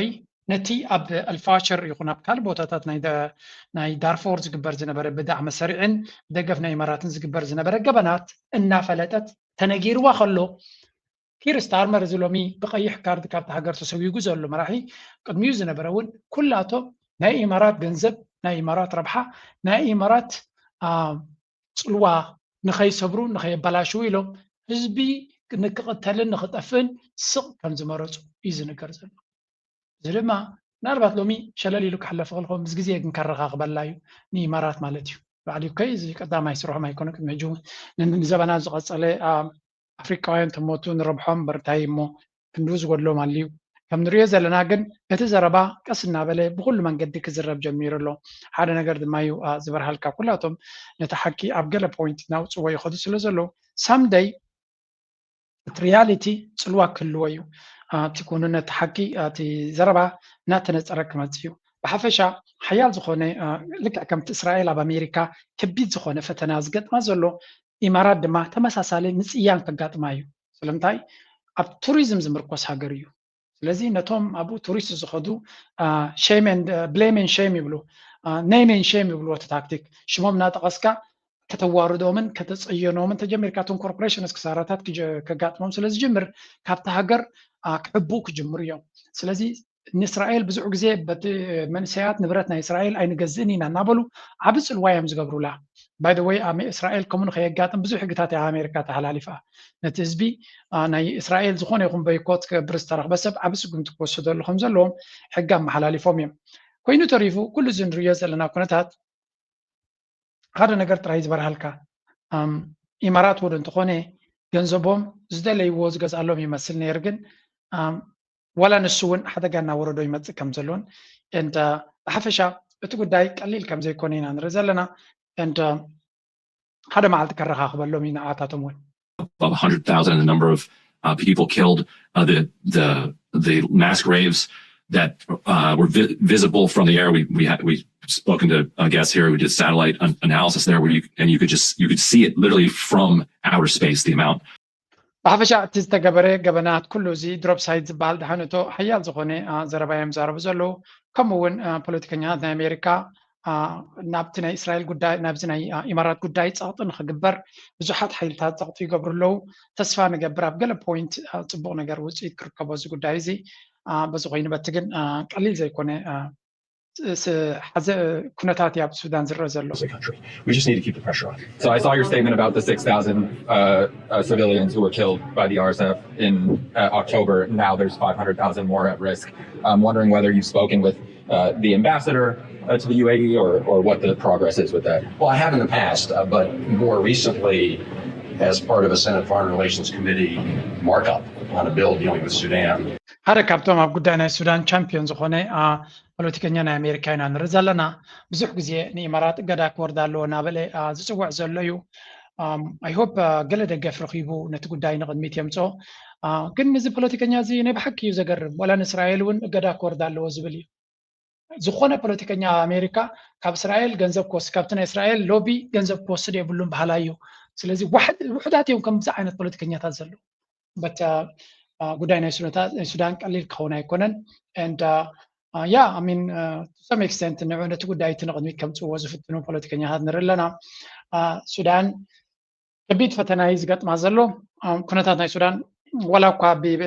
ነቲ ኣብ ኣልፋሽር ይኹን ኣብ ካልእ ቦታታት ናይ ዳርፎር ዝግበር ዝነበረ ብዳዕመ ሰሪዕን ደገፍ ናይ ኢማራትን ዝግበር ዝነበረ ገበናት እናፈለጠት ተነጊርዋ ከሎ፣ ኪር ስታርመር እዚ ሎሚ ብቀይሕ ካርድ ካብቲ ሃገር ተሰጒጉ ዘሎ መራሒ፣ ቅድሚኡ ዝነበረ እውን ኩላቶም ናይ ኢማራት ገንዘብ፣ ናይ ኢማራት ረብሓ፣ ናይ ኢማራት ፅልዋ ንኸይሰብሩ ንኸየበላሽዉ ኢሎም ህዝቢ ንክቕተልን ንክጠፍእን ስቕ ከም ዝመረፁ እዩ ዝንገር ዘሎ። እዚ ድማ ምናልባት ሎሚ ሸለል ኢሉ ክሕለፍ ይኽእል፣ ምስ ግዜ ግን ከረኻኽበላ እዩ ንኢማራት ማለት እዩ። ባዕሉ ከይ እዚ ቀዳማይ ስርሖም ኣይኮነ፣ ቅድሚ ሕጂ ንዘበናት ዝቐፀለ ኣፍሪቃውያን ተሞቱ ንረብሖም በርታይ እሞ ክንዱ ዝጎድሎም ኣልዩ። ከም ንሪኦ ዘለና ግን እቲ ዘረባ ቀስ እናበለ ብኩሉ መንገዲ ክዝረብ ጀሚሩ ኣሎ። ሓደ ነገር ድማ እዩ ዝበርሃልካ፣ ኩላቶም ነቲ ሓቂ ኣብ ገለ ፖይንት እናውፅዎ ይኸዱ ስለ ዘለዉ ሳምደይ እቲ ሪያሊቲ ፅልዋ ክህልዎ እዩ። ኣብቲ ክውንነት ሓቂ እቲ ዘረባ እናተነፀረ ክመፅእ እዩ። ብሓፈሻ ሓያል ዝኾነ ልክዕ ከምቲ እስራኤል ኣብ ኣሜሪካ ከቢድ ዝኾነ ፈተና ዝገጥማ ዘሎ ኢማራት ድማ ተመሳሳሊ ምፅያን ከጋጥማ እዩ። ስለምንታይ ኣብ ቱሪዝም ዝምርኮስ ሃገር እዩ። ስለዚ ነቶም ኣብኡ ቱሪስት ዝኸዱ ሼም ብሌም ን ሼም ይብሉ፣ ኔም ን ሼም ይብሉ። እቲ ታክቲክ ሽሞም እናጠቐስካ ከተዋርዶምን ከተፀየኖምን ተጀሚርካ እቶም ኮርፖሬሽንስ ክሳራታት ከጋጥሞም ስለ ዝጅምር ካብቲ ሃገር ክሕቡ ክጅምሩ እዮም። ስለዚ ንእስራኤል ብዙሕ ግዜ በቲ መንእሰያት ንብረት ናይ እስራኤል ኣይንገዝእን ኢና እናበሉ ዓብ ፅልዋ እዮም ዝገብሩላ። ባይ ወይ እስራኤል ከምኡ ንኸየጋጥም ብዙሕ ሕግታት እያ ኣሜሪካ ተሓላሊፋ። ነቲ ህዝቢ ናይ እስራኤል ዝኾነ ይኹን በይኮት ክገብር ዝተረኽበ ሰብ ዓብ ስጉምቲ ክወስደሉ ከም ዘለዎም ሕጊ ኣመሓላሊፎም እዮም። ኮይኑ ተሪፉ ኩሉ እዚ ንሪኦ ዘለና ኩነታት ሓደ ነገር ጥራይ ዝበርሃልካ፣ ኢማራት እውን እንተኾነ ገንዘቦም ዝደለይዎ ዝገዝኣሎም ይመስል ነይር፣ ግን ዋላ ንሱ እውን ሓደጋ እናወረዶ ይመፅእ ከም ዘሎን ብሓፈሻ እቲ ጉዳይ ቀሊል ከም ዘይኮነ ኢና ንርኢ ዘለና። ሓደ መዓልቲ ከረኻኽበሎም ኢና ኣታቶም እውን። Above one hundred thousand in the number of uh, people killed. Uh, the the the mass graves that uh, were vi- visible from the air. We we had we spoken to uh, guests here who did satellite an- analysis there, where you and you could just you could see it literally from outer space, the amount. ብሓፈሻ እቲ ዝተገበረ ገበናት ኩሉ እዚ ድሮፕ ሳይት ዝበሃል ድሓነቶ ሓያል ዝኾነ ዘረባ እዮም ዛረቡ ዘለዉ። ከምኡ እውን ፖለቲከኛታት ናይ ኣሜሪካ ናብቲ ናይ እስራኤል ጉዳይ ናብዚ ናይ ኢማራት ጉዳይ ፀቕጢ ንክግበር ብዙሓት ሓይልታት ፀቕጢ ይገብሩ ኣለዉ። ተስፋ ንገብር ኣብ ገለ ፖይንት ፅቡቕ ነገር ውፅኢት ክርከቦ እዚ ጉዳይ እዚ። በዚ ኮይኑ በቲ ግን ቀሊል ዘይኮነ ሓዘ ኩነታት እዩ ኣብ ሱዳን ዝረአ ዘሎ። We just need to keep the pressure on. So I saw your statement about the six thousand uh, uh, civilians who were killed by the R S F in uh, October. Now there's five hundred thousand more at risk. I'm wondering whether you've spoken with uh, the ambassador uh, to the U A E or, or what the progress is with that. Well, I have in the past, uh, but more recently, as part of a Senate Foreign Relations Committee markup on a bill dealing with Sudan. ሓደ ካብቶም ኣብ ጉዳይ ናይ ሱዳን ቻምፒዮን ዝኾነ ፖለቲከኛ ናይ ኣሜሪካ ኢና ንርኢ ዘለና። ብዙሕ ግዜ ንኢማራት እገዳ ክወርዳ ኣለዎ እናበለ ዝፅውዕ ዘሎ እዩ። I hope ገለ ደገፍ ረኺቡ ነቲ ጉዳይ ንቕድሚት የምፅኦ። ግን እዚ ፖለቲከኛ እዚ ናይ ብሓቂ እዩ ዘገርም። ዋላ ንእስራኤል እውን እገዳ ክወርዳ ኣለዎ ዝብል እዩ። ዝኾነ ፖለቲከኛ ኣሜሪካ ካብ እስራኤል ገንዘብ ክወስድ ካብቲ ናይ እስራኤል ሎቢ ገንዘብ ክወስድ የብሉን በሃላይ እዩ። ስለዚ ውሑዳት እዮም ከምዚ ዓይነት ፖለቲከኛታት ዘለዉ። በት ጉዳይ ናይ ሱዳን ቀሊል ክኸውን ኣይኮነን። And yeah, I mean to some extent ንዑ ነቲ ጉዳይ እቲ ንቕድሚት ከምፅዎ ዝፍትኑ ፖለቲከኛታት ንርኢ ኣለና። ሱዳን ከቢድ ፈተና እዩ ዝገጥማ ዘሎ። ኩነታት ናይ ሱዳን ዋላ እኳ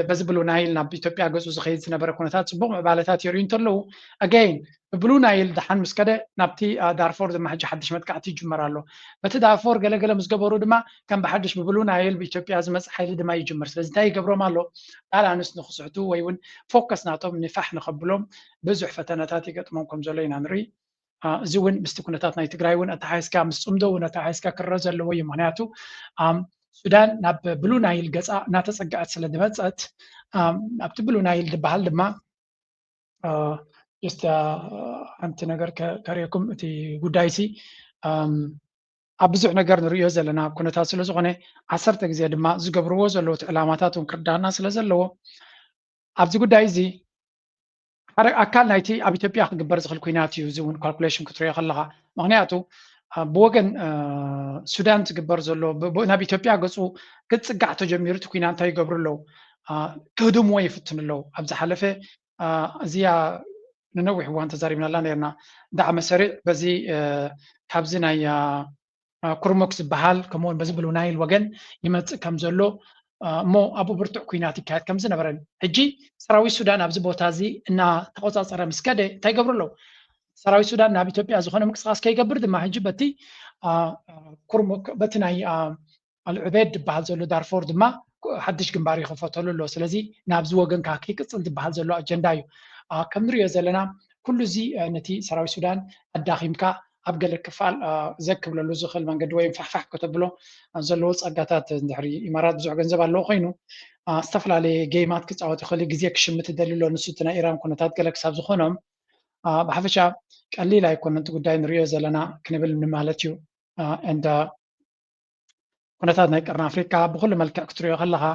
በዚ ብሉ ናይል ናብ ኢትዮጵያ ገፁ ዝኸይድ ዝነበረ ኩነታት ፅቡቕ ምዕባለታት የርእዩ እንተለዉ፣ ኣገይን ብብሉ ናይል ደሓን ምስ ከደ ናብቲ ዳርፎር ድማ ሕጂ ሓድሽ መጥቃዕቲ ይጅመር ኣሎ። በቲ ዳርፎር ገለገለ ምስ ገበሩ ድማ ከም ብሓድሽ ብብሉ ናይል ብኢትዮጵያ ዝመፅእ ሓይሊ ድማ ይጅመር። ስለዚ እንታይ ይገብሮም ኣሎ? ባላንስ ንክስሕቱ ወይ እውን ፎከስ ናቶም ንፋሕ ንከብሎም ብዙሕ ፈተነታት ይገጥሞም ከም ዘሎ ኢና ንርኢ። እዚ እውን ምስቲ ኩነታት ናይ ትግራይ እውን ኣተሓሒዝካ ምስ ፅምዶ እውን ኣተሓሒዝካ ክረአ ዘለዎ እዩ። ምክንያቱ ሱዳን ናብ ብሉ ናይል ገፃ እናተፀግዐት ስለ ዝመፀት ኣብቲ ብሉ ናይል ዝበሃል ድማ ስ ሓንቲ ነገር ከርእየኩም። እቲ ጉዳይ ሲ ኣብ ብዙሕ ነገር ንርእዮ ዘለና ኩነታት ስለ ዝኾነ፣ ዓሰርተ ግዜ ድማ ዝገብርዎ ዘለዉ እቲ ዕላማታት እውን ክርዳና ስለ ዘለዎ፣ ኣብዚ ጉዳይ እዚ ሓደ ኣካል ናይቲ ኣብ ኢትዮጵያ ክግበር ዝኽእል ኩናት እዩ። እዚ እውን ካልኩሌሽን ክትሪኦ ከለኻ፣ ምክንያቱ ብወገን ሱዳን ዝግበር ዘሎ ናብ ኢትዮጵያ ገፁ ክፅጋዕ ተጀሚሩ እቲ ኩናት እንታይ ይገብሩ ኣለዉ? ክህድምዎ ይፍትኑ ኣለዉ። ኣብ ዝሓለፈ እዚኣ ንነዊሕ እዋን ተዛሪብናላ ነርና። ዳዕመ ሰሪዕ በዚ ካብዚ ናይ ኩርሙክ ዝበሃል ከምኡውን በዚ ብሉ ናይል ወገን ይመፅእ ከም ዘሎ እሞ ኣብኡ ብርቱዕ ኩናት ይካየድ ከም ዝነበረን ሕጂ ሰራዊት ሱዳን ኣብዚ ቦታ እዚ እናተቆፃፀረ ምስ ከደ እንታይ ይገብሩ ኣለዉ? ሰራዊት ሱዳን ናብ ኢትዮጵያ ዝኾነ ምንቅስቃስ ከይገብር ድማ ሕጂ በቲ ኩርሙክ በቲ ናይ ኣልዑቤድ ዝበሃል ዘሎ ዳርፎር ድማ ሓድሽ ግንባር ይኸፈተሉ ኣሎ። ስለዚ ናብዚ ወገን ከዓ ከይቅፅል ዝበሃል ዘሎ ኣጀንዳ እዩ። ከም ንሪኦ ዘለና ኩሉ እዚ ነቲ ሰራዊት ሱዳን ኣዳኺምካ ኣብ ገለ ክፋል ዘክብለሉ ዝኽእል መንገዲ ወይ ፋሕፋሕ ከተብሎ ዘለዎ ፀጋታት እንድሕሪ ኢማራት ብዙሕ ገንዘብ ኣለዎ ኮይኑ ዝተፈላለየ ጌማት ክፃወት ይኽእል ግዜ ክሽምት ይደሊ ኣሎ። ንሱ እቲ ናይ ኢራን ኩነታት ገለ ክሳብ ዝኾኖም ብሓፈሻ ቀሊል ኣይኮነን እቲ ጉዳይ ንሪኦ ዘለና ክንብል ንማለት እዩ። እንደ ኩነታት ናይ ቀርኒ ኣፍሪካ ብኩሉ መልክዕ ክትሪኦ ከለካ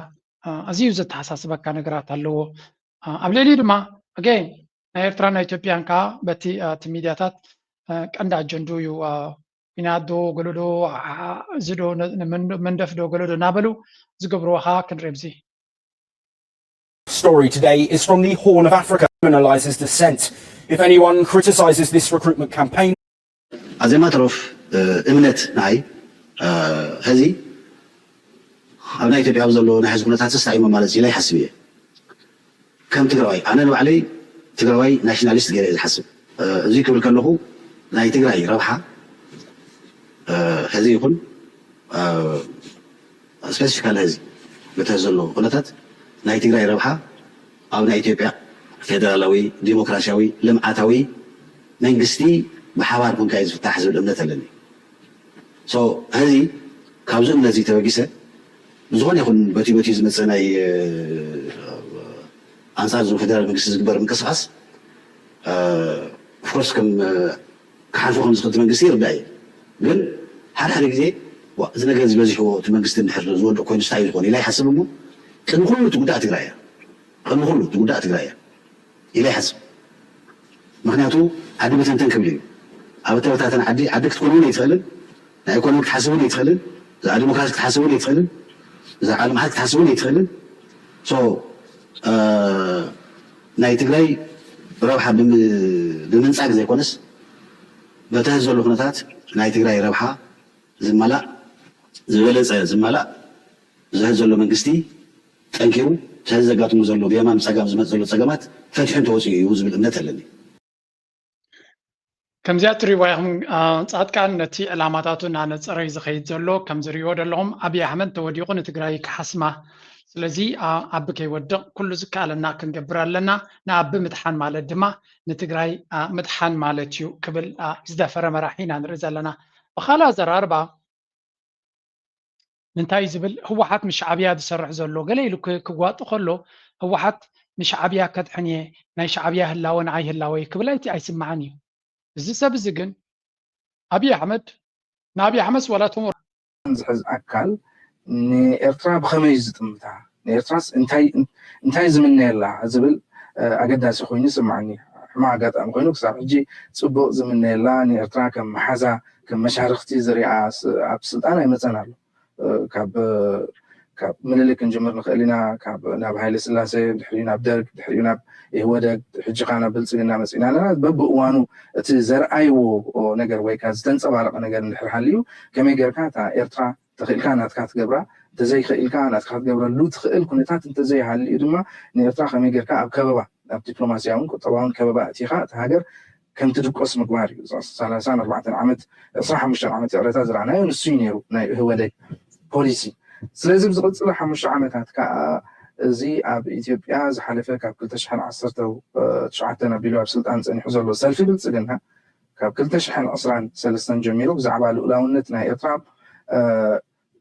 ኣዝዩ ዘተሓሳስበካ ነገራት ኣለዎ። ኣብ ልዕሊኡ ድማ ኣገይን ናይ ኤርትራን ናይ ኢትዮጵያን ከዓ በቲ እቲ ሚድያታት ቀንዲ ኣጀንድኡ እዩ። ኩናት ዶ ገሎ ዶ እዚ ዶ መንደፍ ዶ ገሎ ዶ እናበሉ ዝገብርዎ ከዓ ክንርኢ ኣብዚ story today is from the Horn of Africa. Criminalizes dissent. If anyone criticizes this recruitment campaign, As a matter of እምነት ንዓይ ሕዚ ኣብ ናይ ኢትዮጵያ ኣብ ዘሎ ናይ ሕዚ ኩነታት ስታይ መማለፂ ኢለ ይሓስብ እየ። ከም ትግራዋይ ኣነ ንባዕለይ ትግራዋይ ናሽናሊስት ገይረ እየ ዝሓስብ። እዚ ክብል ከለኹ ናይ ትግራይ ረብሓ ሕዚ ይኹን ስፔሲፊካል ሕዚ በቲ ዘሎ ኩነታት ናይ ትግራይ ረብሓ ኣብ ናይ ኢትዮጵያ ፌደራላዊ ዲሞክራሲያዊ ልምዓታዊ መንግስቲ ብሓባር ኮንካ እዩ ዝፍታሕ ዝብል እምነት ኣለኒ። ሕዚ ካብዚ እምነት እዚ ተበጊሰ ብዝኾነ ይኹን በቲ በቲ ዝመፀ ናይ ኣንፃር ዚ ፌደራል መንግስቲ ዝግበር ምንቅስቃስ ኦፍኮርስ ከም ክሓልፎ ከም ዝኽእል መንግስቲ ይርዳእ እዩ። ግን ሓደ ሓደ ግዜ እዚ ነገር እዚ በዚሕዎ እቲ መንግስቲ እንድሕር ዝወድቕ ኮይኑ ስታይ ዝኾነ ኢላ ይሓስብ እሞ ቅድሚ ኩሉ ትጉዳእ ትግራይ እያ። ቅድሚ ኩሉ ትጉዳእ ትግራይ እያ ኢላ ይሓስብ። ምክንያቱ ዓዲ በተንተን ክብል እዩ። ኣብ እተበታተን ዓዲ ዓዲ ክትኮን እውን ኣይትኽእልን። ናይ ኢኮኖሚ ክትሓስብ እውን ኣይትኽእልን። ብዛዕባ ዲሞክራሲ ክትሓስብ እውን ኣይትኽእልን። ብዛዕባ ልምዓት ክትሓስብ እውን ኣይትኽእልን። ናይ ትግራይ ረብሓ ብምንፃግ ዘይኮነስ በቲ ሕዚ ዘሎ ኩነታት ናይ ትግራይ ረብሓ ዝማላእ ዝበለፀ ዝማላእ ዝሕዝ ዘሎ መንግስቲ ጠንኪሩ ሕዚ ዘጋጥሙ ዘሎ ብየማን ብፀጋም ዝመፅ ዘሎ ፀገማት ፈቲሑ እንተወፂኡ እዩ ዝብል እምነት ኣለኒ። ከምዚኣ ትሪእዋ ኢኹም ፃድቃን ነቲ ዕላማታቱ እናነፀረ እዩ ዝኸይድ ዘሎ። ከም ዝሪእዎ ዘለኹም ኣብይ ኣሕመድ ተወዲቑ ንትግራይ ክሓስማ። ስለዚ ኣቢ ከይወድቕ ኩሉ ዝከኣለና ክንገብር ኣለና። ንኣቢ ምድሓን ማለት ድማ ንትግራይ ምድሓን ማለት እዩ ክብል ዝደፈረ መራሒ ኢና ንርኢ ዘለና። ብኻልእ ኣዘራርባ እንታይ ዝብል ህወሓት ምስ ሻዕብያ ዝሰርሕ ዘሎ ገለ ኢሉ ክዋጥ ከሎ ህወሓት ንሻዕብያ ከድሕን እየ ናይ ሻዕብያ ህላወ ንዓይ ህላወ ክብል ኣይስማዕን እዩ። እዚ ሰብ እዚ ግን ኣብይ ኣሕመድ ንኣብይ ኣሕመድ ዋላ ቶም ዝሕዝ ኣካል ንኤርትራ ብኸመይ እዩ ዝጥምታ ንኤርትራስ እንታይ እንታይ ዝምነየላ ዝብል ኣገዳሲ ኮይኑ ይስምዓኒ። ሕማቕ ኣጋጣሚ ኮይኑ ክሳብ ሕጂ ፅቡቕ ዝምነየላ ንኤርትራ ከም መሓዛ ከም መሻርኽቲ ዝሪኣ ኣብ ስልጣን ኣይመፀን ኣሎ። ካብ ካብ ምልልክ ክንጅምር ንኽእል ኢና። ካብ ናብ ሃይለ ስላሴ ድሕሪኡ ናብ ደርግ ድሕሪኡ ናብ ኢህወደግ ሕጂ ኸዓ ናብ ብልፅግና መፂና ኣለና። በብእዋኑ እቲ ዘርኣይዎ ነገር ወይ ከዓ ዝተንፀባረቐ ነገር እንድሕር ሃልዩ ከመይ ጌርካ እታ ኤርትራ ተኽኢልካ ናትካ ትገብራ እንተዘይኽኢልካ ናትካ ክትገብረሉ ትኽእል ኩነታት እንተዘይሃልዩ ድማ ንኤርትራ ከመይ ጌርካ ኣብ ከበባ ኣብ ዲፕሎማስያውን ቁጠባውን ከበባ ኣእቲኻ እታ ሃገር ከም ትድቆስ ምግባር እዩ። ሰላሳን ኣርባዕተን ዓመት ዕስራን ሓሙሽተን ዓመት ይቕረታ ዝረኣናዮ ንሱ እዩ ነይሩ ናይ ኢህወደግ ፖሊሲ። ስለዚ ብዝቕፅለ ሓሙሽተ ዓመታት ከዓ እዚ ኣብ ኢትዮጵያ ዝሓለፈ ካብ ክልተ ሽሕን ዓሰርተ ትሽዓተን ኣቢሉ ኣብ ስልጣን ፀኒሑ ዘሎ ሰልፊ ብልፅግና ካብ ክልተ ሽሕን ዕስራን ሰለስተን ጀሚሩ ብዛዕባ ልኡላውነት ናይ ኤርትራ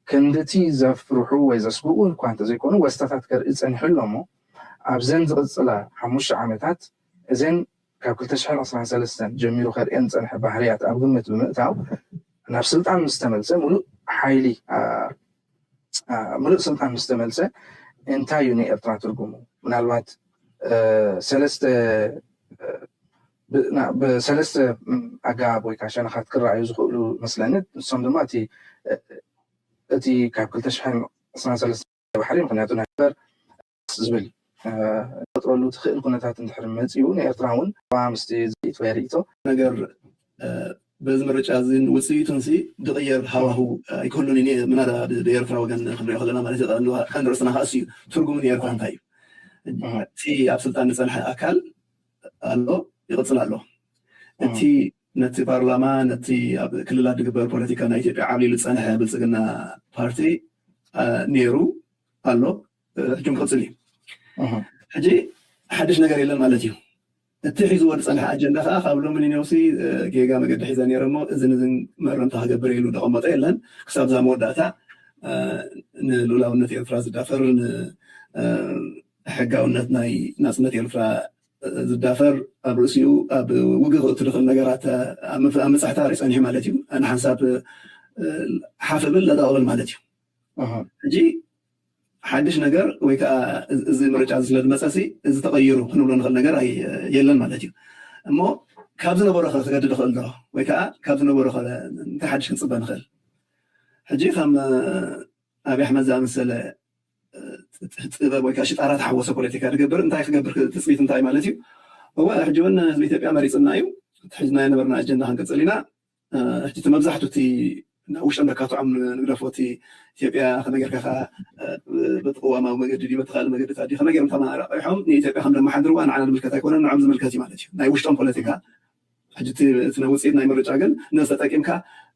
ክንድቲ ዘፍርሑ ወይ ዘስግኡ እኳ እንተዘይኮኑ ወስታታት ከርኢ ፀኒሑ ኣሎ እሞ ኣብዘን ዝቕፅላ ሓሙሽተ ዓመታት እዘን ካብ ክልተ ሽሕን ዕስራን ሰለስተን ጀሚሩ ከርእየን ዝጸንሐ ባህርያት ኣብ ግምት ብምእታው፣ ናብ ስልጣን ምስ ተመልሰ፣ ምሉእ ሓይሊ፣ ኣ፣ ኣ፣ ምሉእ ስልጣን ምስ ተመልሰ፣ እንታይ እዩ ንኤርትራ ትርጉሙ? ምናልባት፣ እ፣ ሰለስተ፣ እ፣ ብ-፣ ና-፣ ብሰለስተ፣ ም፣ ኣገባብ ወይ ከዓ ሸነኻት ክረኣዩ ዝኽእሉ መስለኒ። ንሶም ድማ እቲ፣ እ፣ እቲ ካብ ክልተ ሽሕን ዕስራን ሰለስተን ባሕሪ፣ ምኽንያቱ ናይ በር ዝብል፣ እ፣ ፈጥረሉ ትኽእል ኩነታት እንድሕር መጺኡ፣ ንኤርትራ እውን ምስቲ ዝኢት ወይ ርእይቶ ነገር፣ እ፣ በዚ ምርጫ እዚ ውፅኢቱን ሲ ድቕየር ሃዋሁ ኣይክህሉን እዩ። ምናዳ ብ-፣ ብኤርትራ ወገን ክንሪኦ ከለና ማለት እዩ። ቀንዲ፣ ቀንዲ ርእስና ከዓ እሱ እዩ። ትርጉሙ ንኤርትራ እንታይ እዩ? እቲ ኣብ ስልጣን ዝጸንሐ ኣካል ኣሎ፣ ይቕጽል ኣሎ። እቲ ነቲ ፓርላማ፣ ነቲ ኣብ ክልላት ዝግበር ፖለቲካ ናይ ኢትዮጵያ ዓብሊሉ ዝጸንሐ ብልጽግና ፓርቲ፣ አ፣ ነይሩ ኣሎ፣ ሕጂ ክቕጽል እዩ። ሕጂ ሓድሽ ነገር የለን ማለት እዩ። እቲ ሒዝዎ ዝጸንሐ ኣጀንዳ ከኣ ካብ ሎሚ ንነውሲ፣ እ፣ ጌጋ መገዲ ሒዘ ነይረ እሞ እዝን እዝን መረምታ ክገብር ኢሉ ዘቐመጦ የለን። ክሳብ እዛ መወዳእታ፣ እ፣ ንልኡላውነት ኤርትራ ዝዳፈር፣ ን-፣ እ፣ ሕጋውነት ናይ ናጽነት ኤርትራ፣ እ፣ ዝዳፈር፣ ኣብ ርእሲኡ ኣብ ውግእ ክእቱ ዝኽእል ነገራት ኣብ ምፍ-፣ ኣብ ምብጻሕ ተባሪዑ ጸኒሑ ማለት እዩ። ንሓንሳብ፣ እ፣ ሓፍ እብል ለጠቕ እብል ማለት እዩ። ኣሃ። ሕጂ ሓድሽ ነገር ወይ ከዓ እዚ፣ እዚ ምርጫ እዚ ስለ ዝመጸ ሲ፣ እዚ ተቐይሩ ክንብሎ ንኽእል ነገር ኣይ-፣ የለን ማለት እዩ። እሞ ካብ ዝነበሮ ኸ ክገድድ ይኽእል ዶ? ወይ ከዓ ካብ ዝነበሮ ኸ እንታይ ሓድሽ ክንጽበ ንኽእል? ሕጂ ከም፣ እ፣ ኣብይ ኣሕመድ ዝኣመሰለ፣ እ፣ ጥ-፣ ጥበብ ወይ ከዓ ሽጣራ ተሓወሰ ፖለቲካ ዝገብር እንታይ ክገብር ክ-፣ ትጽቢት እንታይ ማለት እዩ? እወ፣ ሕጂ እውን ህዝቢ ኢትዮጵያ መሪጽና እዩ። እቲ ሒዝናዮ ነበርና ኣጀንዳ ክንቅጽል ኢና። እ፣ ሕጂ እቲ መብዛሕቱ እቲ ናብ ውሽጦም ዘካትዖም ንግደፎ፣ እቲ ኢትዮጵያ ከመይ ጌርካ ከ፣ እ፣ በቲ ቅዋማዊ መገዲ ድዩ፣ በቲ ካልእ መገዲ ድዩ፣ ከመይ ጌሮም ተመራቂሖም ንኢትዮጵያ ከም ዘመሓድርዋ ንዓና ዝምልከት ኣይኮነን፣ ንዖም ዝምልከት እዩ ማለት እዩ። ናይ ውሽጦም ፖለቲካ። ሕጂ እቲ፣ እቲ ናይ ውፅኢት ናይ ምርጫ ግን ነዚ ተጠቂምካ፣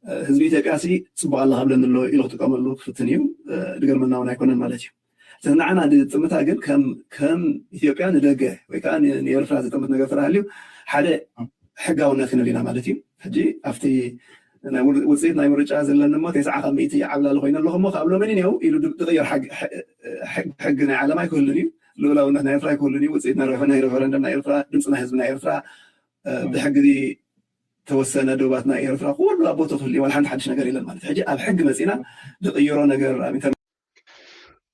እ፣ ህዝቢ ኢትዮጵያ ሲ ጽቡቕ ኣለኻ ብለኒ ኣሎ ኢሉ ክጥቀመሉ ክፍትን እዩ። እ፣ ዝገርመና እውን ኣይኮነን ማለት እዩ። እቲ ንዓና ዝጥምታ ግን ከም፣ ከም ኢትዮጵያ ንደገ ወይ ከዓ ን-፣ ንኤርትራ ዝጥምት ነገር ተረሃልዩ ሓደ ሕጋውነት ክንብል ኢና ማለት እዩ። ሕጂ ኣብቲ ናይ ውር-፣ ውፅኢት ናይ ምርጫ ዘለኒ እሞ ተስዓ ካብ ሚእቲ ዓብላሊ ኮይነ ኣለኹ እሞ ካብ ሎሚ ንኔው ኢሉ ድ-፣ ዝቕየር ሓግ-፣ ሕ-፣ ሕግ-፣ ሕጊ ናይ ዓለም ኣይክህሉን እዩ። ልኡላውነት ናይ ኤርትራ ኣይክህሉን እዩ። ውፅኢት ናይ ሬፈ-፣ ናይ ሬፈረንደም ናይ ኤርትራ፣ ድምፂ ናይ ህዝቢ ናይ ኤርትራ፣ እ፣ ብሕጊ ተወሰነ ዶባት ናይ ኤርትራ ኩሉ ኣብ ቦትኡ ክህሉ እዩ። ዋላ ሓንቲ ሓድሽ ነገር የለን ማለት እዩ። ሕጂ ኣብ ሕጊ መፂና ዝቕይሮ ነገር ኣብ ኢንተርኔት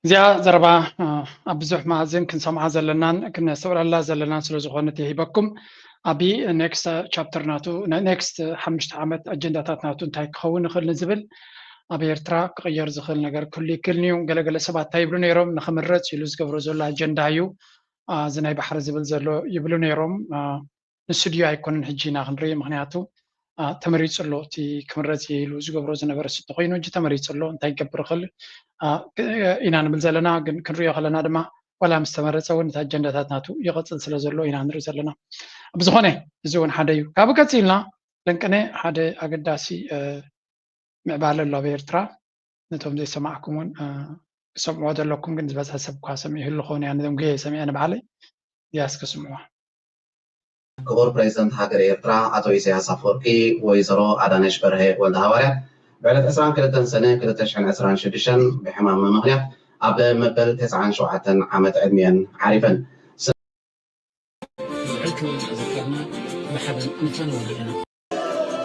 እዚኣ ዘረባ፣ እ፣ ኣብ ብዙሕ መኣዝን ክንሰምዓ ዘለናን ክነስተውዕለላ ዘለናን ስለ ዝኾነት ይሂበኩም። ኣቢ ኔክስት ቻፕተር ናቱ፣ ነ-፣ ኔክስት ሓሙሽተ ዓመት ኣጀንዳታት ናቱ እንታይ ክኸውን ይኽእል ንዝብል፣ ኣብ ኤርትራ ክቕየር ዝኽእል ነገር ክህሉ ይክእል እዩ። ገለገለ ሰባት እንታይ ይብሉ ነይሮም? ንኽምረጽ ኢሉ ዝገብሮ ዘሎ ኣጀንዳ እዩ፣ እ፣ እዚ ናይ ባሕሪ ዝብል ዘሎ ይብሉ ነይሮም። እ፣ ንሱ ድዩ ኣይኮነን ሕጂ ኢና ክንርኢ፣ ምኽንያቱ፣ እ፣ ተመሪጹ ኣሎ። እቲ ክምረጽ እየ ኢሉ ዝገብሮ ዝነበረ ስቶ ኮይኑ ሕጂ ተመሪጹ ኣሎ። እንታይ ክገብር ይኽእል፣ እ፣ ክ-፣ ኢና ንብል ዘለና፣ ግን ክንሪኦ ከለና ድማ ዋላ ምስ ተመረጸ እውን እቲ ኣጀንዳታት ናቱ ይቐጽል ስለ ዘሎ ኢና ንርኢ ዘለና። ብዝኾነ እዚ እውን ሓደ እዩ። ካብኡ ቀጺልና ለንቅነ ሓደ ኣገዳሲ፣ እ፣ ምዕባለ ኣሎ ኣብ ኤርትራ። ነቶም ዘይሰማዕኩም እውን፣ እ፣ ክሰምዕዎ ዘለኩም፣ ግን ዝበዝሐ ሰብ እኳ ሰሚዑ ይህሉ ክኸውን እያ፣ ነቶም ግዜ ሰሚዐ ንባዕለይ። እዚኣ እስከ ስምዕዋ። ክቡር ፕሬዚደንት ሃገር ኤርትራ ኣቶ ኢሳያስ ኣፈወርቂ፣ ወይዘሮ ኣዳነሽ በርሀ ወልደሃዋርያት ብዕለት ዕስራን ክልተን ሰነ ክልተ ሽሕን ዕስራን ሽዱሽተን ብሕማም ምኽንያት ኣብ መበል ተስዓን ሸውዓተን ዓመት ዕድሚኤን ዓሪፈን። ዝዕል ክብሪ እናዘከርና ብሓበን ምዃን ወዲእና።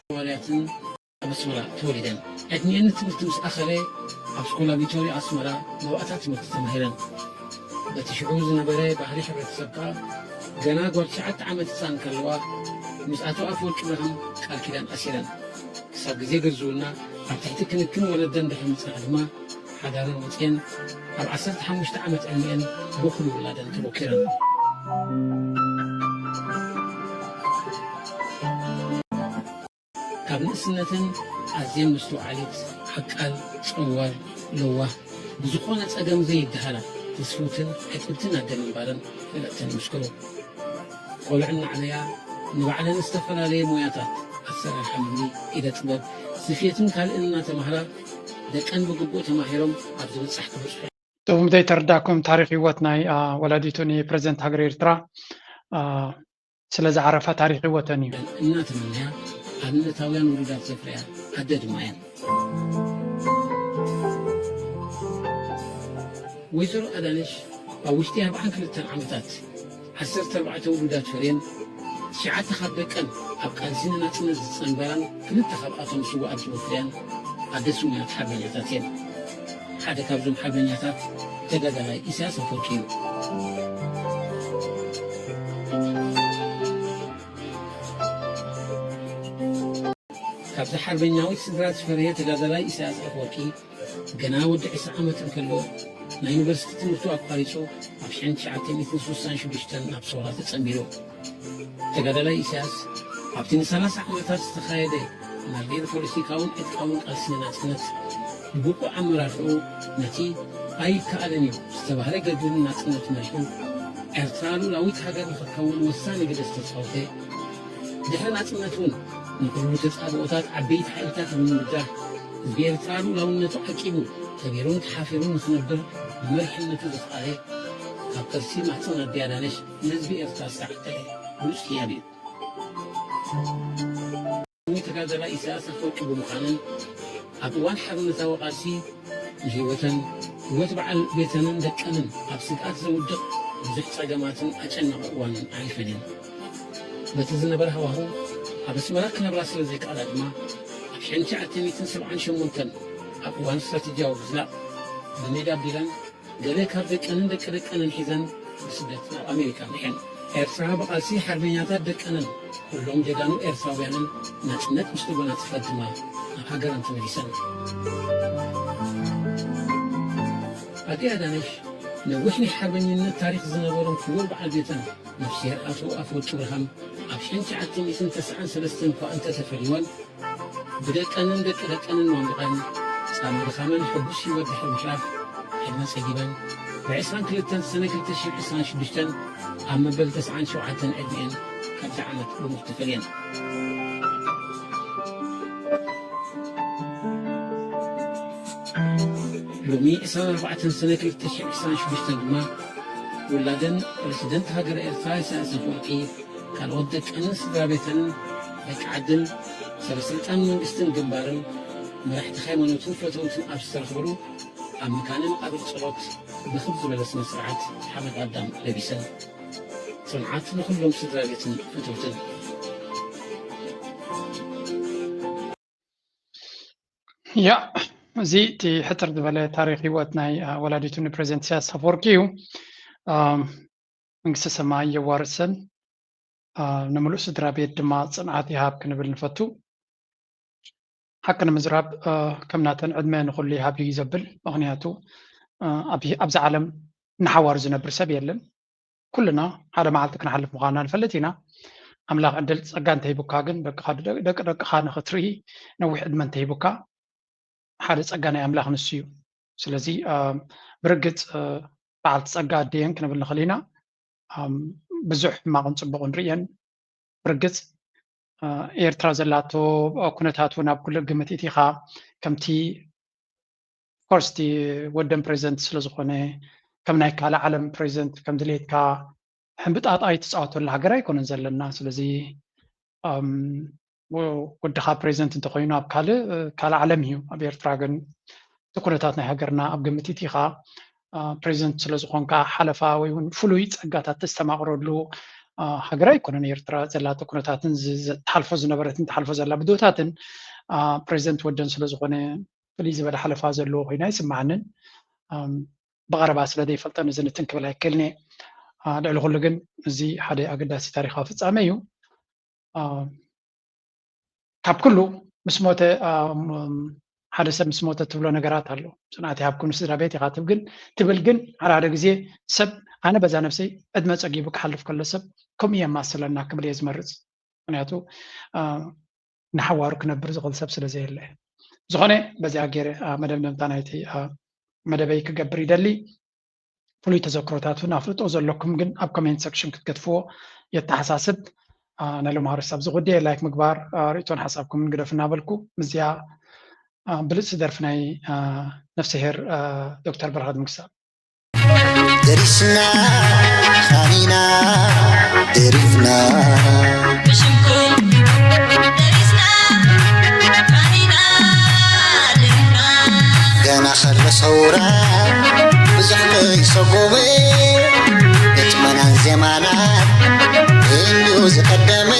ሃዋርያትን ኣብ ኣስመራ ተወሊደን። ዕድሚኤን ንትምህርቲ ምስ ኣኸለ፣ ኣብ ስኮላ ቪቶርዮ ኣስመራ ንዋእታ ትምህርቲ ተማሂረን። በቲ ሽዑ ዝነበረ ባህሊ ሕብረተሰብ ከኣ፣ ገና ጓል ትሽዓተ ዓመት ህጻን ከለዋ፣ ምስ ኣቶ ኣፈወርቂ ብርሃን ቃል ኪዳን ኣሲረን። ክሳብ ግዜ ግርዝውና ኣብ ትሕቲ ክንክን ወለደን ድሕሪ ምጽናሕ ድማ፣ ሓዳረን ወጺኤን ኣብ ዓሰርተ ሓሙሽተ ዓመት ዕድሚኤን በኹሪ ውላደን ተበኲረን። ካብ ንእስነተን ኣዝየን መስተውዓሊት፣ ዓቃል፣ ጸዋር፣ ለዋህ፣ ብዝኾነ ጸገም ዘይደሃላ፣ ትስፉውትን ዕጥብትን ኣደ ምንባረን ፈለጥተን ይምስክሩ። ቆልዑ እናዕበያ ንባዕለን ዝተፈላለየ ሞያታት ኣሰራርሓ ምግቢ፣ ኢደ ጥበብ፣ ስፌትን ካልእን እናተማህራ ደቀን ብግቡእ ተማሂሮም ኣብ ዝብጻሕ ክበጽሑ። እቶም ዘይተረዳእኩም ታሪኽ ህይወት ናይ፣ አ፣ ወላዲቱ ንፕረዚደንት ሃገር ኤርትራ፣ አ፣ ስለ ዝዓረፋ ታሪኽ ህይወተን እዩ። እናተመንያ ኣብነታውያን ውሉዳት ዘፍረያ ኣደ ድማ እየን። ወይዘሮ ኣዳነሽ ኣብ ውሽጢ ኣርብዓን ክልተን ዓመታት ዓሰርተ ኣርባዕተ ውሉዳት ፈርየን፣ ትሽዓተ ካብ ደቀን ኣብ ቃልሲ ንናጽነት ዝጸንበራን ክልተ ካብኣቶም ስዉኣት ዝወፈያን ኣደ ስዉኣት ሓርበኛታት እየን። ሓደ ካብዞም ሓርበኛታት ተጋዳላይ ኢሳያስ ኣፈወርቂ እዩ። ካብዚ ሓርበኛዊት ስድራ ዝፈረየ ተጋዳላይ ኢሳያስ ኣፈወርቂ ገና ወዲ ዕስራ ዓመት እንከሎ ናይ ዩኒቨርሲቲ ትምህርቱ ኣቋሪጹ ኣብ ሽሕን ትሽዓተ ሚእትን ስሳን ሽዱሽተን ናብ ሰውራ ተጸንቢሩ። ተጋዳላይ ኢሳያስ ኣብቲ ንሰላሳ ዓመታት ዝተኻየደ መሪር ፖለቲካውን ዕጥቃውን ቃልሲ ንናጽነት ብብቑዕ ኣመራርሕኡ ነቲ ኣይከኣልን እዩ ዝተባህለ ገድልን ናጽነት መሪሑ ኤርትራ ልኡላዊት ሃገር ንኽትከውን ወሳኒ ግደ ዝተጻወተ፣ ድሕሪ ናጽነት እውን ንኹሉ ተጻብኦታት ዓበይቲ ሓይልታት ብምብዳህ ህዝቢ ኤርትራ ልኡላውነቱ ዓቂቡ ከቢሩን ተሓፊሩን ንኽነብር ብመሪሕነቱ ዘኽኣለ ካብ ከርሲ ማህጸን ኣደ ኣዳነሽ ንህዝቢ ኤርትራ ዝተዓጠቐ ብሉጽ ህያብ እዩ። ተጋዳላይ ኢሳያስ ኣፈወርቂ ብምዃንን ኣብ እዋን ሓርነታዊ ቃልሲ ንህይወተን ህይወት በዓል ቤተንን ደቀንን ኣብ ስግኣት ዘውድቕ ብዙሕ ጸገማትን ኣጨናቒ እዋንን ኣሕሊፈን እየን። በቲ ዝነበረ ሃዋህው ኣብ ኣስመራ ክነብራ ስለ ዘይከኣላ ድማ ኣብ ሽሕን ትሽዓተ ሚእትን ሰብዓን ሸሞንተን ኣብ እዋን ስትራቴጂያዊ ምዝላቕ ብሜዳ ኣቢለን ገለ ካብ ደቀንን ደቂ ደቀንን ሒዘን ብስደት ናብ ኣሜሪካ ኣምሪሐን። ኤርትራ ብቓልሲ ሓርበኛታት ደቀንን ኩሎም ጀጋኑ ኤርትራውያንን ናጽነት ምስ ተጎናጸፈት ድማ ናብ ሃገረን ተመሊሰን። ኣደይ ኣዳነሽ ነዊሕ ናይ ሓርበኝነት ታሪኽ ዝነበሮም ክቡር በዓል ቤተን ነፍስሄር ኣቶ ኣፈወርቂ ብርሃን ኣብ ሽሕን ትሽዓተ ሚእትን ተስዓን ሰለስተን እኳ እንተተፈልይወን ብደቀንን ደቂ ደቀንን ማሙቐን ጻማ ድኻመን ሕጉስ ህይወት ድሕሪ ምሕላፍ ዕድመ ጸጊበን ብዕስራን ክልተን ሰነ ክልተ ሽሕን ዕስራን ሽዱሽተን ኣብ መበል ተስዓን ሸውዓተን ዕድሚኤን ካብዛ ዓመት ብሞት ተፈልየን። ሎሚ ዕስራን ኣርባዕተን ሰነ ክልተ ሽሕን ዕስራን ሽዱሽተን ድማ ውላደን ፕረሲደንት ሃገረ ኤርትራ ኢሳያስ ኣፈወርቂ ካልኦት ደቀንን ስድራ ቤተንን ደቂ ዓድን ሰበ ስልጣን መንግስትን ግንባርን መራሕቲ ሃይማኖትን ፈተውትን ኣብ ዝተረኽብሉ ኣብ መካነ መቃብር ጸሎት ብኽብ ዝበለ ስነ ስርዓት ሓመድ ኣዳም ለቢሰን። ጽንዓት ንኹሎም ስድራ ቤትን ፈተውትን። ያ እዚ እቲ ሕጽር ዝበለ ታሪኽ ህይወት ናይ ወላዲቱ ንፕሬዚደንት ኢሳያስ ኣፈወርቂ እዩ። መንግስተ ሰማይ የዋርሰን ንምሉእ ስድራ ቤት ድማ ጽንዓት ይሃብ ክንብል ንፈቱ። ሓቂ ንምዝራብ ከም ናተን ዕድመ ንኹሉ ይሃብ እዩ ዘብል። ምኽንያቱ ኣብዚ ዓለም ንሓዋሩ ዝነብር ሰብ የለን። ኩልና ሓደ መዓልቲ ክንሓልፍ ምዃንና ንፈልጥ ኢና። ኣምላኽ ዕድል ጸጋ እንተሂቡካ ግን ደቂ ደቅኻ ንኽትርኢ ነዊሕ ዕድመ እንተሂቡካ ሓደ ጸጋ ናይ ኣምላኽ ንሱ እዩ። ስለዚ ብርግጽ በዓልቲ ጸጋ ኣደየን ክንብል ንኽእል ኢና። ብዙሕ ሕማቕን ጽቡቕን ርእየን። ብርግጽ ኤርትራ ዘላቶ ኩነታት እውን ኣብ ኩሉ ግምት ኢኻ ከምቲ ኮርስ እቲ ወደን ፕሬዚደንት ስለ ዝኾነ ከም ናይ ካልእ ዓለም ፕሬዚደንት ከም ድሌትካ ሕምብጣጣ ኣይትጻወተሉ ሃገር ኣይኮነን ዘለና። ስለዚ ወድኻ ፕሬዚደንት እንተኮይኑ ኣብ ካልእ ካልእ ዓለም እዩ። ኣብ ኤርትራ ግን እቲ ኩነታት ናይ ሃገርና ኣብ ግምት ኢኻ ፕሬዚደንት ስለ ዝኾንካ ሓለፋ ወይ እውን ፍሉይ ጸጋታት ተስተማቕረሉ ሃገር ኣይኮነን ኤርትራ ዘላቶ ኩነታትን ተሓልፎ ዝነበረትን ተሓልፎ ዘላ ብድሆታትን ፕሬዚደንት ወደን ስለ ዝኾነ ፍልይ ዝበለ ሓለፋ ዘለዎ ኮይኑ ኣይስምዓንን። ብቐረባ ስለ ዘይፈልጠን እዚ ንትን ክብል ኣይክእልን እየ። ልዕሊ ኩሉ ግን እዚ ሓደ ኣገዳሲ ታሪኻዊ ፍጻመ እዩ። ካብ ኩሉ ምስ ሞተ ሓደ ሰብ ምስ ሞተ ትብሎ ነገራት ኣሎ። ጽንዓት ይሃብኩም ስድራ ቤት ኢኻ ትብል ግን ሓደ ሓደ ግዜ ሰብ ኣነ በዛ ነብሰይ ዕድመ ጸጊቡ ክሓልፍ ከሎ ሰብ ከምኡ የማስለና ክብል እየ ዝመርጽ። ምክንያቱ ንሓዋሩ ክነብር ዝኽእል ሰብ ስለ ዘየለ። ዝኾነ በዚኣ ገይረ መደምደምታ ናይቲ መደበይ ክገብር ይደሊ። ፍሉይ ተዘክሮታትን ኣፍልጦ ዘለኩም ግን ኣብ ኮሜንት ሰክሽን ክትገድፍዎ የተሓሳስብ። ናይ ሎማሪ ሳብ ዝጉዳይ ላይክ ምግባር ርእቶን ሓሳብኩምን ግደፉ እናበልኩ ምስዚኣ ብልፅቲ ደርፊ ናይ ነፍስሄር ዶክተር በረኸት ምግሳብ ደሪስና ኻኒና ደሪፍና ብሽምኩም ደሪስና ኻኒና ደሪፍና ገና ኸሎ ሰውራ ብዙሕ ከይሰጎመ ግጥመናን ዜማና ዝቐደመ